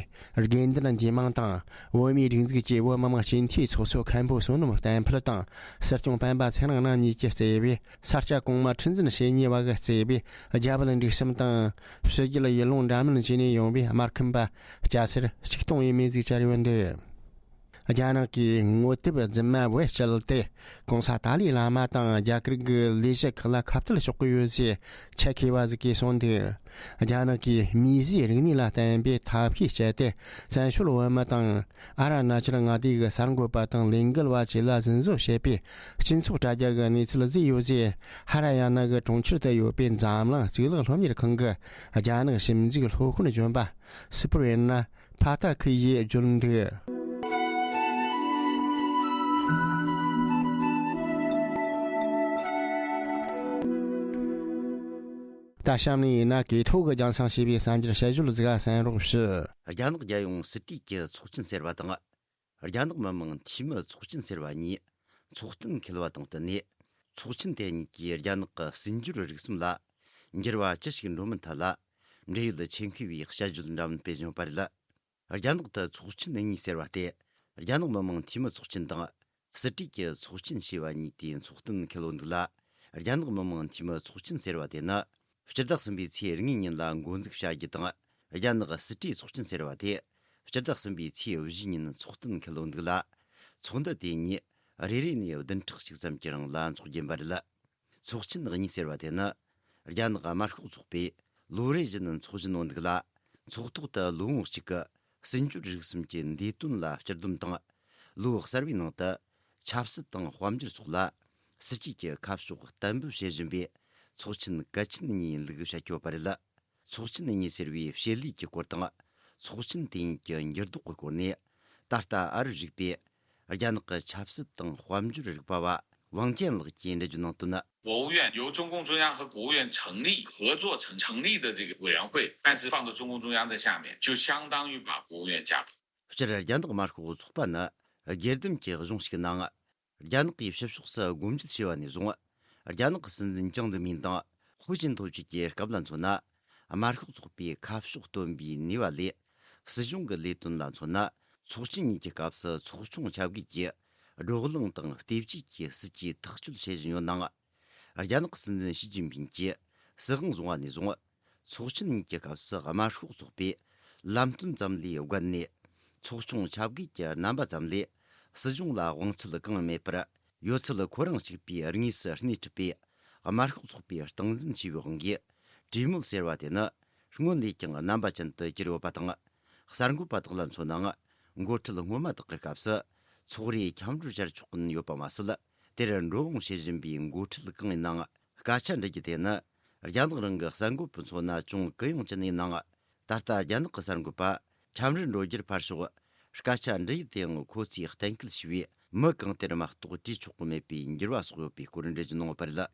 དགེ་འདུན་འདུས་མང་དང་། བོད་མིའི་སྒྲིག་འཛུགས་ཀྱི་བོད་མི་མང་སྤྱི་འཐུས་ཚོགས་གཙོ་མཁན་པོ་བསོད་ནམས་བསྟན་འཕེལ་དང་། སྲིད་སྐྱོང་སྤེན་པ་ཚེ་རིང་རྣམ་གཉིས་ཀྱིས་གཙོས་པའི་ས་སྐྱ་གོང་མ་ཁྲི་འཛིན་ཞེ་གཉིས་པ་གིས་གཙོས་པའི་རྒྱ་བལ་འབྲུག་གསུམ་དང་། ཕྱི་རྒྱལ་ཡུལ་ལུང་འདྲ་མིན་བཅས་ནས་ཡོང་བའི་སྨར་ཁམས་པ་སྐྱ་སེར་ཆིག་སྟོང་ཡས་མས་ཟིག་བཅར་ཡོད་འདུག་རྒྱ་ནག་གིས་ངོ་དེབ་རྫུན་མ་བེད་སྤྱད་དེ། གོང་ས་ཏཱ་ལའི་བླ་མ་དང་རྒྱ་གར་གྱི་ལས་བྱེད་ཁག་ལ་ཁ་གཏད་གཅོག་གི་ཡོད་ཅེས་ཆེད་མཁས་པ་ཟིག་གིས་གསུངས་འདུག་རྒྱ་ནག་གིས་མིས་བཟོས་རིག་གནས་ལ་བརྟེན་པའི་ཐབས་ཤེས་སྤྱད་དེ། བཙན་བྱོལ་བོད་མི་དང་ཨ་རུ་ན་ཅལ་མངའ་སྡེ་གི་གསར་འགོད་པ་དང་ལས་འགུལ་བ་བཅས་ལ་རྫུན་བཟོ་བྱས་པའི་སྤྱི་ཚོགས་དྲ་རྒྱ་གི་གནས་ཚུལ་བཟོས་ཡོད་ཅེས། ཧ་ར་ཡ་ན་གི་གྲོང་ཁྱེར་དུ་ཡོད་པའི་འཛམ་གླིང་གཙུག་ལག་སློབ་གཉེར་ཁང་གི་རྒྱ་ནག་ཞིབ་འཇུག་སློབ་དཔོན་གཞོན་པ་སི་པུ་རེ་ན་ཕ་ཏཱ་ཁི་ཡིས་བརྗོད་འདུག་ད་གཤམ་ནས་ཡིན་ན་གོ་ཐོས་ཀྱིས་རྒྱང་སྲིང་བྱས་པའི་གསར་འགྱུར་དཔྱད་བརྗོད་ཟིག་གསན་རོགས་ཞུ། རྒྱ་ནག་རྒྱལ་ཡོངས་སྲིད་གྲོས་ཀྱི་ཚོགས་ཆེན་ཟེར་བ་དང་། རྒྱ་ནག་མི་དམངས་འཐུས་མི་ཚོགས་ཆེན་ཟེར་བ་གཉིས་ཚོགས་གཏན་འཁེལ་བ་དང་བསྟུན་ནས། ཚོགས་ཆེན་དེ་གཉིས་ཀྱིས་རྒྱ་ནག་གི་སྲིད་འབྱོར་རིག་གསུམ་ལ་འགྱུར་བ་ཅི་ཞིག་འགྲོ་མིན་ཐད་ལ་འབྲེལ་ཡོད་ཆེད་མཁས་པའི་དཔྱད་བརྗོད་འདྲ་མིན་སྤེལ་བཞིན་པ་རེད། རྒྱ་ནག་ཏུ་ཚོགས་ཆེན་གཉིས་ཟེར་བ་སྟེ། རྒྱ་ནག་མི་དམངས་འཐུས་མི་ཚོགས་ཆེན་དང་། སྲིད་གྲོས་ཀྱི་ཚོགས་ཆེན་ཞེས་པ་གཉིས་དེའི་ཚོགས་གཏན་འཁེལ་ཡོད་འདུག་ལ། རྒྱ་ནག་མི་དམངས་འཐུས་མི་ཚོགས་ཆེན་ཟེར་བ་དེ་ནི། སྤྱི་ཟླ་གསུམ་པའི་ཚེས་དངོས་ཉིན་ལ་འགོ་འཛུགས་བྱ་རྒྱུ་དང་། རྒྱ་ནག་སྲིད་གྲོས་ཚོགས་ཆེན་ཟེར་བ་དེ། སྤྱི་ཟླ་གསུམ་པའི་ཚེས་བཞི་ཉིན་ཚོགས་གཏན་འཁེལ་ཡོད་འདུག་ལ། ཚོགས་འདུ་དེ་གཉིས་རེ་རེ་ནས་བདུན་ཕྲག་གཅིག་ཙམ་གྱི་རིང་ལ་འཚོགས་རྒྱུ་ཡིན་པ་རེད། ཚོགས་ཆེན་གཉིས་ཟེར་བ་དེ་ནི། རྒྱ་ནག་དམར་ཤོག་ཚོགས་པས་ལོ་རེ་བཞིན་འཚོགས་བཞིན་ཡོད་འདུག་ལ། ཚོགས་ཐོག་ཏུ་ལོ་ངོ་གཅིག་གི་སྲིད་འབྱོར་རིག་གསུམ་གྱི་འདས་དོན་ལ་སྤྱི་བསྡོམས་དང་། ལོ་གསར་བའི་ནང་དུ་ཆབ་སྲིད་དང་དཔལ་འབྱོར་སོགས་ལ་སྲིད་ཇུས་ཀྱི་ཁ་ཕྱོགས་གཏན་འབེབས་བྱེད་བཞིན་པའི་ཚོགས་ཆེན་གལ་ཆེན་གཉིས་ཡིན་ལུགས་བཤད་ཡོད་པ་རེད། ཚོགས་ཆེན་གཉིས་ཟེར་བའི་བྱེད་ལས་ཀྱི་སྐོར་དང་། ཚོགས་ཆེན་དེ་ཉིད་ཀྱི་འགྱུར་ལྡོག་གི་སྐོར་ནས། ད་ལྟ་ཨ་རིར་བཞུགས་པའི་རྒྱ་ནག་གི་ཆབ་སྲིད་དང་དཔལ་འབྱོར་རིག་པ་བ་ཝང་ཅན་ལགས་ཀྱིས་འགྲེལ་བརྗོད་གནང་དོན། 国务院由中共中央和国务院成立合作成成立的这个委员会，但是放到中共中央的下面，就相当于把国务院架空。 སྤྱིར་རྒྱ་ནག་དམར་ཤོག་ཚོགས་པ་ནི་སྒེར་སྡེམ་གྱི་གཞུང་ཞིག་ནང་། རྒྱ་ནག་གིས་ཕྱི་ཕྱོགས་སུ་སྒོ་འབྱེད་བྱས་པ་ནས་བཟུང་། རྒྱ་ནག་གི་སྲིད་འཛིན་ཅང་ཙེ་མིན་དང་ཧུའུ་ཅིན་ཐའོ་བཅས་ཀྱི་སྐབས་ལ་མཚོན་ན། དམར་ཤོག་ཚོགས་པའི་ཁ་ཕྱོགས་སྟོན་པའི་ནུས་པ་ལས། སྲིད་གཞུང་གི་ལས་དོན་ལ་མཚོན་ན། ཚོགས་ཆེན་གཉིས་ཀྱི་སྐབས་སུ་ཚོགས་ཆུང་ཆ་བགོས་ཀྱིས་བགྲོ་གླེང་དང་བལྟས་བཅོས་ཀྱི་སྲིད་ཇུས་ཐག་གཅོད་བྱེད་བཞིན་ཡོད་ནའང་། རྒྱ་ནག་གི་སྲིད་འཛིན་ཞི་ཅིན་ཕིན་གྱིས་སྲིད་དབང་བཟུང་བ་ནས་བཟུང་། ཚོགས་ཆེན་གཉིས་ཀྱི་སྐབས་སུ་དམར་ཤོག་ཚོགས་པས་ལམ་སྟོན་ཙམ་ལས་བརྒལ་ནས། ཚོགས་ཆུང་ཆ་བགོས་ཀྱི་རྣམ་པ་ཙམ་ལས་སྲིད་གཞུང་ལ་དབང་ཚད་གང་ཡང་མེད་པར། ཡོད་ཚད་ཁོ་རང་གཅིག་པུའི་དངོས་སུ་སྣེ་ཁྲིད་པའི་དམར་ཤོག་ཚོགས་པའི་སྟངས་འཛིན་བྱས་པའི་དབང་གིས། གྲོས་མོལ་ཟེར་བ་དེ་ནི་སྔོན་ལས་ཀྱང་རྣམ་པ་ཅན་དུ་གྱུར་ཡོད་པ་དང་། གསར་འགོད་པ་དག་ལ་མཚོན་ནའང་། འགོ་ཁྲིད་སྔོན་མ་དག་གི་སྐབས་སུ་ཚོགས་རའི་ཁྱམས་རོལ་བཅར་ཆོག་གིན་ཡོད་པ་མ་ཟད། དེར་འགྲོ་འོང་བྱེད་བཞིན་པའི་འགོ་ཁྲིད་གང་ཡིན་ནའང་སྐད་ཆ་འདྲི་རྒྱུ་དེ་ནི། རྒྱ་ནག་རང་གི་གསར་འགོད་པ་མཚོན་ན་ཅུང་གུ་ཡངས་ཅན་ཡིན་ནའང་། ད་ལྟ་རྒྱ་ནག་གི་གསར་འགོད་པ་ཁྱམས་རོལ་འགྲོ་རྒྱུར་ཕར་ཞོག་སྐད་ཆ་འདྲི་ཡུལ་དེའང་ཁོ་ཚོས་གཏན་འཁེལ་བྱས་པའི་མི་གང་དེར་མ་གཏོགས་དྲིས་ཆོག་གི་མེད་པའི་འགྱུར་བ་སོགས་ཡོད་པའི་སྐོར་འགྲེལ་བརྗོད་གནང་ཡོད་པ་རེད།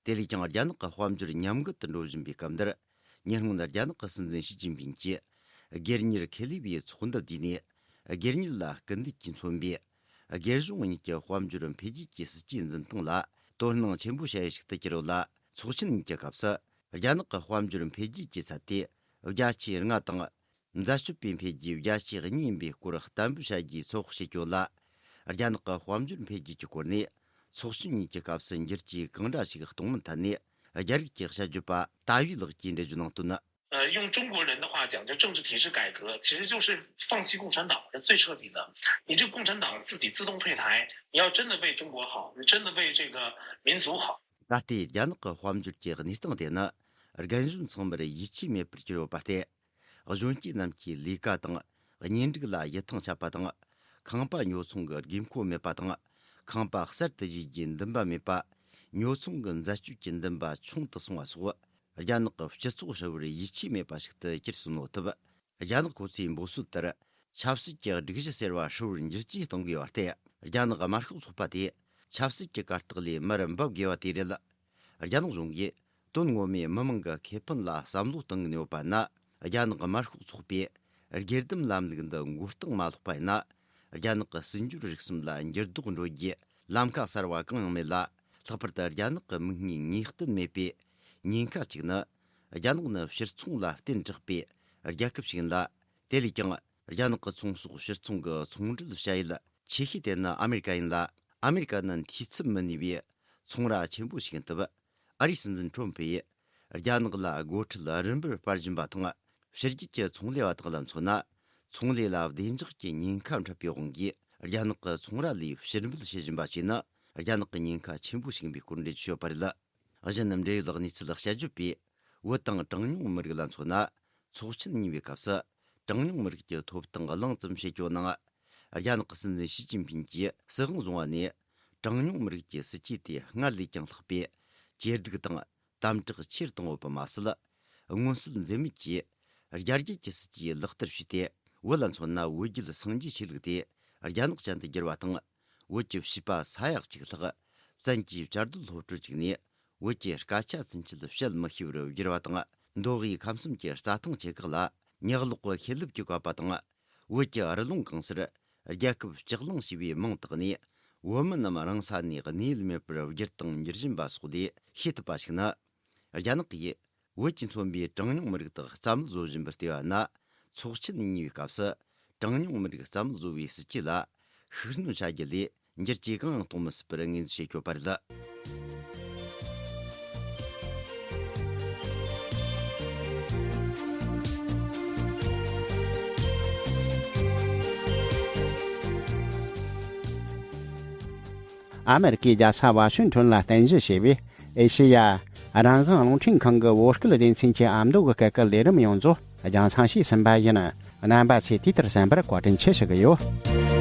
དེ་ལས་ཀྱང་རྒྱ་ནག་གི་དཔལ་འབྱོར་ཉམས་རྒུད་དུ་འགྲོ་བཞིན་པའི་སྐབས་འདིར། ཉེ་སྔོན་རྒྱ་ནག་གི་སྲིད་འཛིན་ཞི་ཅིན་ཕིན་གྱིས་སྒེར་གཉེར་ཁེ་ལས་པའི་ཚོགས་འདུ་བསྡུས་ནས། སྒེར་གཉེར་ལ་སྐུལ་འདེད་ཀྱིས་མཚོན་པའི་སྒེར་གཞུང་གཉིས་ཀྱི་དཔལ་འབྱོར་འཕེལ་རྒྱས་ཀྱི་སྲིད་ཇུས་འཛིན་སྟངས་ལ་དོ་སྣང་ཆེན་པོ་བྱ་ཡུལ་ཞིག་ཏུ་གྱུར་ཡོད་ལ། ཚོགས་ཆེན་གཉིས་ཀྱི་སྐབས་སུ་རྒྱ་ནག་གི་དཔལ་འབྱོར་འཕེལ་རྒྱས་ཀྱི་ཚད་དེ་བརྒྱ་ཆའི་ལྔ་དང་། འཛད་སྤྱོད་པའི་འཕེལ་རྒྱས་བརྒྱ་ཆའི་གཉིས་ཡིན་པའི་སྐོར་གཏན་འབེབས་བྱ་རྒྱུའི་ཚོད་དཔག་བྱེད་ཀྱི་ཡོད་ལ། རྒྱ་ནག་གི་དཔལ་འབྱོར་འཕེལ་རྒྱས་ཀྱི་སྐོར་ནས་ཚོགས་ཆེན་གཉིས་ཀྱི་སྐབས་སུ་འགྱུར་བཅོས་གང་འདྲ་ཞིག་གཏོང་མིན་ཐད་ནས། རྒྱ་རིགས་ཀྱི་དཔྱད་བརྗོད་པ་ཏཱ་ཡུས་ལགས་ཀྱིས་འགྲེལ་བརྗོད་གནང་དོན། 呃，用中国人的话讲，叫政治体制改革，其实就是放弃共产党，是最彻底的。你这个共产党自己自动退台，你要真的为中国好，你真的为这个民族好。 ད་ལྟའི་རྒྱ་ནག་གི་དཔལ་འབྱོར་གྱི་གནས་སྟངས་དེ་ནི་རྒན་གཞོན་ཚང་མར་ཡིད་ཆེས་མེད་པར་གྱུར་ཡོད་པ་སྟེ། གཞོན་སྐྱེས་རྣམས་ཀྱི་ལས་ཀ་དང་གཉེན་སྒྲིག་ལ་ཡིད་ཐང་ཆད་པ་དང་། ཁང་པ་ཉོ་ཚོང་གི་དགོས་མཁོ་མེད་པ་དང་། ཁང་པ་གསར་དུ་བཞེས་རྒྱུའི་འདུན་པ་མེད་པ། ཉོ་ཚོང་གི་འཛད་སྤྱོད་ཀྱི་འདུན་པ་ཆུང་དུ་སོང་བ་སོགས། རྒྱ་ནག་གི་སྤྱི་ཚོགས་ཧྲིལ་བོར་ཡིད་ཆེས་མེད་པ་ཞིག་ཏུ་གྱུར་སོང་ནོ་སྟབས། རྒྱ་ནག་ཁོ་ཚོའི་འབོད་སྲོལ་ལྟར་ཆབ་སྲིད་ཀྱི་སྒྲིག་གཞི་ཟེར་བ་ཧྲིལ་བོར་འགྱུར་བཅོས་གཏོང་དགོས་པ་སྟེ། རྒྱ་ནག་དམར་ཤོག་ཚོགས་པ་དེས་ཆབ་སྲིད་ཀྱི་གར་སྟེགས་ལས་མར་འབབ་དགོས་པ་དེ་རེད། རྒྱ་ནག་གཞུང་གིས་དོན་ངོ་མའི་མི་མང་གི་ཁེ་ཕན་ལ་བསམ་བློ་གཏོང་གི་ཡོད་པ་ན། རྒྱ་ནག་དམར་ཤོག་ཚོགས་པས་སྒེར་སྡེམ་ལམ་ལུགས་འདི་མགོ་རྟིང་མ་ལྷག་པ་ཡིན་ན། རྒྱ་ནག་གི་སྲིད་འབྱོར་རིག་གསུམ་ལ་འགྱུར་ལྡོག་འགྲོ་རྒྱུའི་ལམ་ཁ་གསར་བ་གང་ཡང་མེད་ལ། ལྷག་པར་དུ་རྒྱ་ནག་གི་མིག་སྔའི་ངེས་གཏན་མེད་པའི་ཉེན་ཁ་གཅིག་ནི། རྒྱ་ནག་ནི་ཕྱིར་ཚོང་ལ་བརྟེན་དྲགས་པའི་རྒྱལ་ཁབ་ཞིག་ཡིན་ལ། དེ་ལས་ཀྱང་རྒྱ་ནག་གི་ཚོང་ཟོག་ཕྱིར་ཚོང་གི་ཚོང་འབྲེལ་བྱ་ཡུལ་ཆེ་ཤོས་དེ་ནི་ཨ་མེ་རི་ཀ་ཡིན་ལ། ཨ་མེ་རི་ཀ་ནི་འཐུས་ཚབ་མི་ནུས་པའི་ཚོང་ར་ཆེན་པོ་ཞིག་ཡིན་སྟབས། ཨ་རིའི་སྲིད་འཛིན་ཁྲོམ་ཕུ་ཡིས་རྒྱ་ནག་ལ་སྒོ་ཁྲལ་རིམ་པར་སྤར་བཞིན་པ་དང་། ཕྱི་རྒྱལ་གྱི་ཚོང་ལས་པ་དག་ལ་མཚོན་ན། ཚོང་ལས་ལ་བདེ་འཇགས་ཀྱི་ཉེན་ཁ་འཕྲད་པའི་དབང་གིས། རྒྱ་ནག་གི་ཚོང་ར་ལས་ཕྱིར་འབུད་བྱེད་བཞིན་པ་བཅས་ནི། རྒྱ་ནག་གི་ཉེན་ཁ་ཆེན་པོ་ཞིག་ཡིན་པའི་སྐོར་འགྲེལ་བརྗོད་བྱས་ཡོད་པ་རེད། གཞན་འབྲེལ་ཡོད་གནས་ཚུལ་དཔྱད་བརྗོད་པས། བོད་དང་གྲངས་ཉུང་མི་རིགས་ལ་མཚོན་ན། ཚོགས་ཆེན་གཉིས་པའི་སྐབས་སུ། གྲངས་ཉུང་མི་རིགས་ཀྱི་ཐོབ་ཐང་གླེང་ཙམ་བྱེད་ཀྱི་ཡོད་ནའང་། རྒྱ་ནག་གི་སྲིད་འཛིན་ཞི་ཅིན་ཕིན་གྱིས་སྲིད་དབང་བཟུང་བ་ནས། གྲངས་ཉུང་མི་རིགས་ཀྱི་སྲིད་ཇུས་དེ་སྔར་ལས་ཀྱང་ལྷག་པའི་ཇེ་སྡུག་དང་། དམ་དྲག་ཆེར་བཏང་ཡོད་པ་མ་ཟད། མངོན་གསལ་འཛེམ་མེད་ཀྱིས་རྒྱ་རྒྱལ་གྱི་སྲིད་ཇུས་ལག་བསྟར་བྱས་ཏེ། བོད་ལ་མཚོན་ན། བོད་རྒྱུད་སངས་རྒྱས་ཆོས་ལུགས་དེ་རྒྱ་ནག་ཅན་དུ་བསྒྱུར་བ་དང་། བོད་ཀྱི་བྱིས་པ་ས་ཡ་གཅིག་ལྷག་བཙན་གྱིས་བཅའ་སྡོད་སློབ་གྲྭར་བཅུག་ནས། བོད་ཀྱི་སྐད་ཆ་ཚུན་ཆད་བཤད་མི་ཤེས་པར་བསྒྱུར་བ་དང་། མདོ་དབུས་ཁམས་གསུམ་གྱི་རྩྭ་ཐང་ཆེ་ཁག་ལ་ཉག་ལོག་གི་ཤེས་ལེབ་ཀྱིས་བཀབ་པ་དང་། བོད་ཀྱི་རི་ལུང་གང་སར་རྒྱལ་ཁབ་ལྕགས་ལང་བྱས་པའི་མིང་བཏགས་ནས། བོད་མི་རྣམས་རང་ས་ནས་གནས་ཡུལ་མེད་པར་བསྒྱུར་དང་འགྱུར་བཞིན་པ་སོགས་ལས་ཤེས་ཐུབ་པ་ཞིག་ནི། རྒྱ་ནག་གིས་བོད་ཀྱིས་མཚོན་པའི་གྲངས་ཉུང་མི་རིགས་དག་རྩ་མེད་བཟོ་བཞིན་པར་བལྟས་པ་ན། ཚོགས་ཆེན་གཉིས་པའི་སྐབས་སུ་གྲངས་ཉུང་མི་རིགས་རྩ་མེད་བཟོ་བའི་སྲིད་ཇུས་ལ་ཤུགས་སྣོན་བྱ་རྒྱུ་ལས་འགྱུར་བཅོས་གང་ཡང་གཏོང་མི་སྲིད་པར་ངོས་འཛིན་བྱེད་ཀྱི་ཡོད་པ་རེད། ཨ་མེ་རི་ཀའི་རྒྱལ་ས་ཝ་ཤིང་ཊོན་ལ་རྟེན་གཞི་བྱས་པའི་ཨེ་ཤེ་ཡ་རང་དབང་རླུང་འཕྲིན་ཁང་གི་བོད་སྐད་སྡེ་ཚན་གྱི་ཨ་མདོ་གི་སྐད་ཀྱི་ལས་རིམ་ཡོངས་རྫོགས་རྒྱང་སྲིང་ཞུས་ཟིན་པ་ཡིན། རྣམ་པ་ཚོས་དུས་ལྟར་གསན་པར་བཀའ་དྲིན་ཆེ་ཞུ་གི་ཡོད།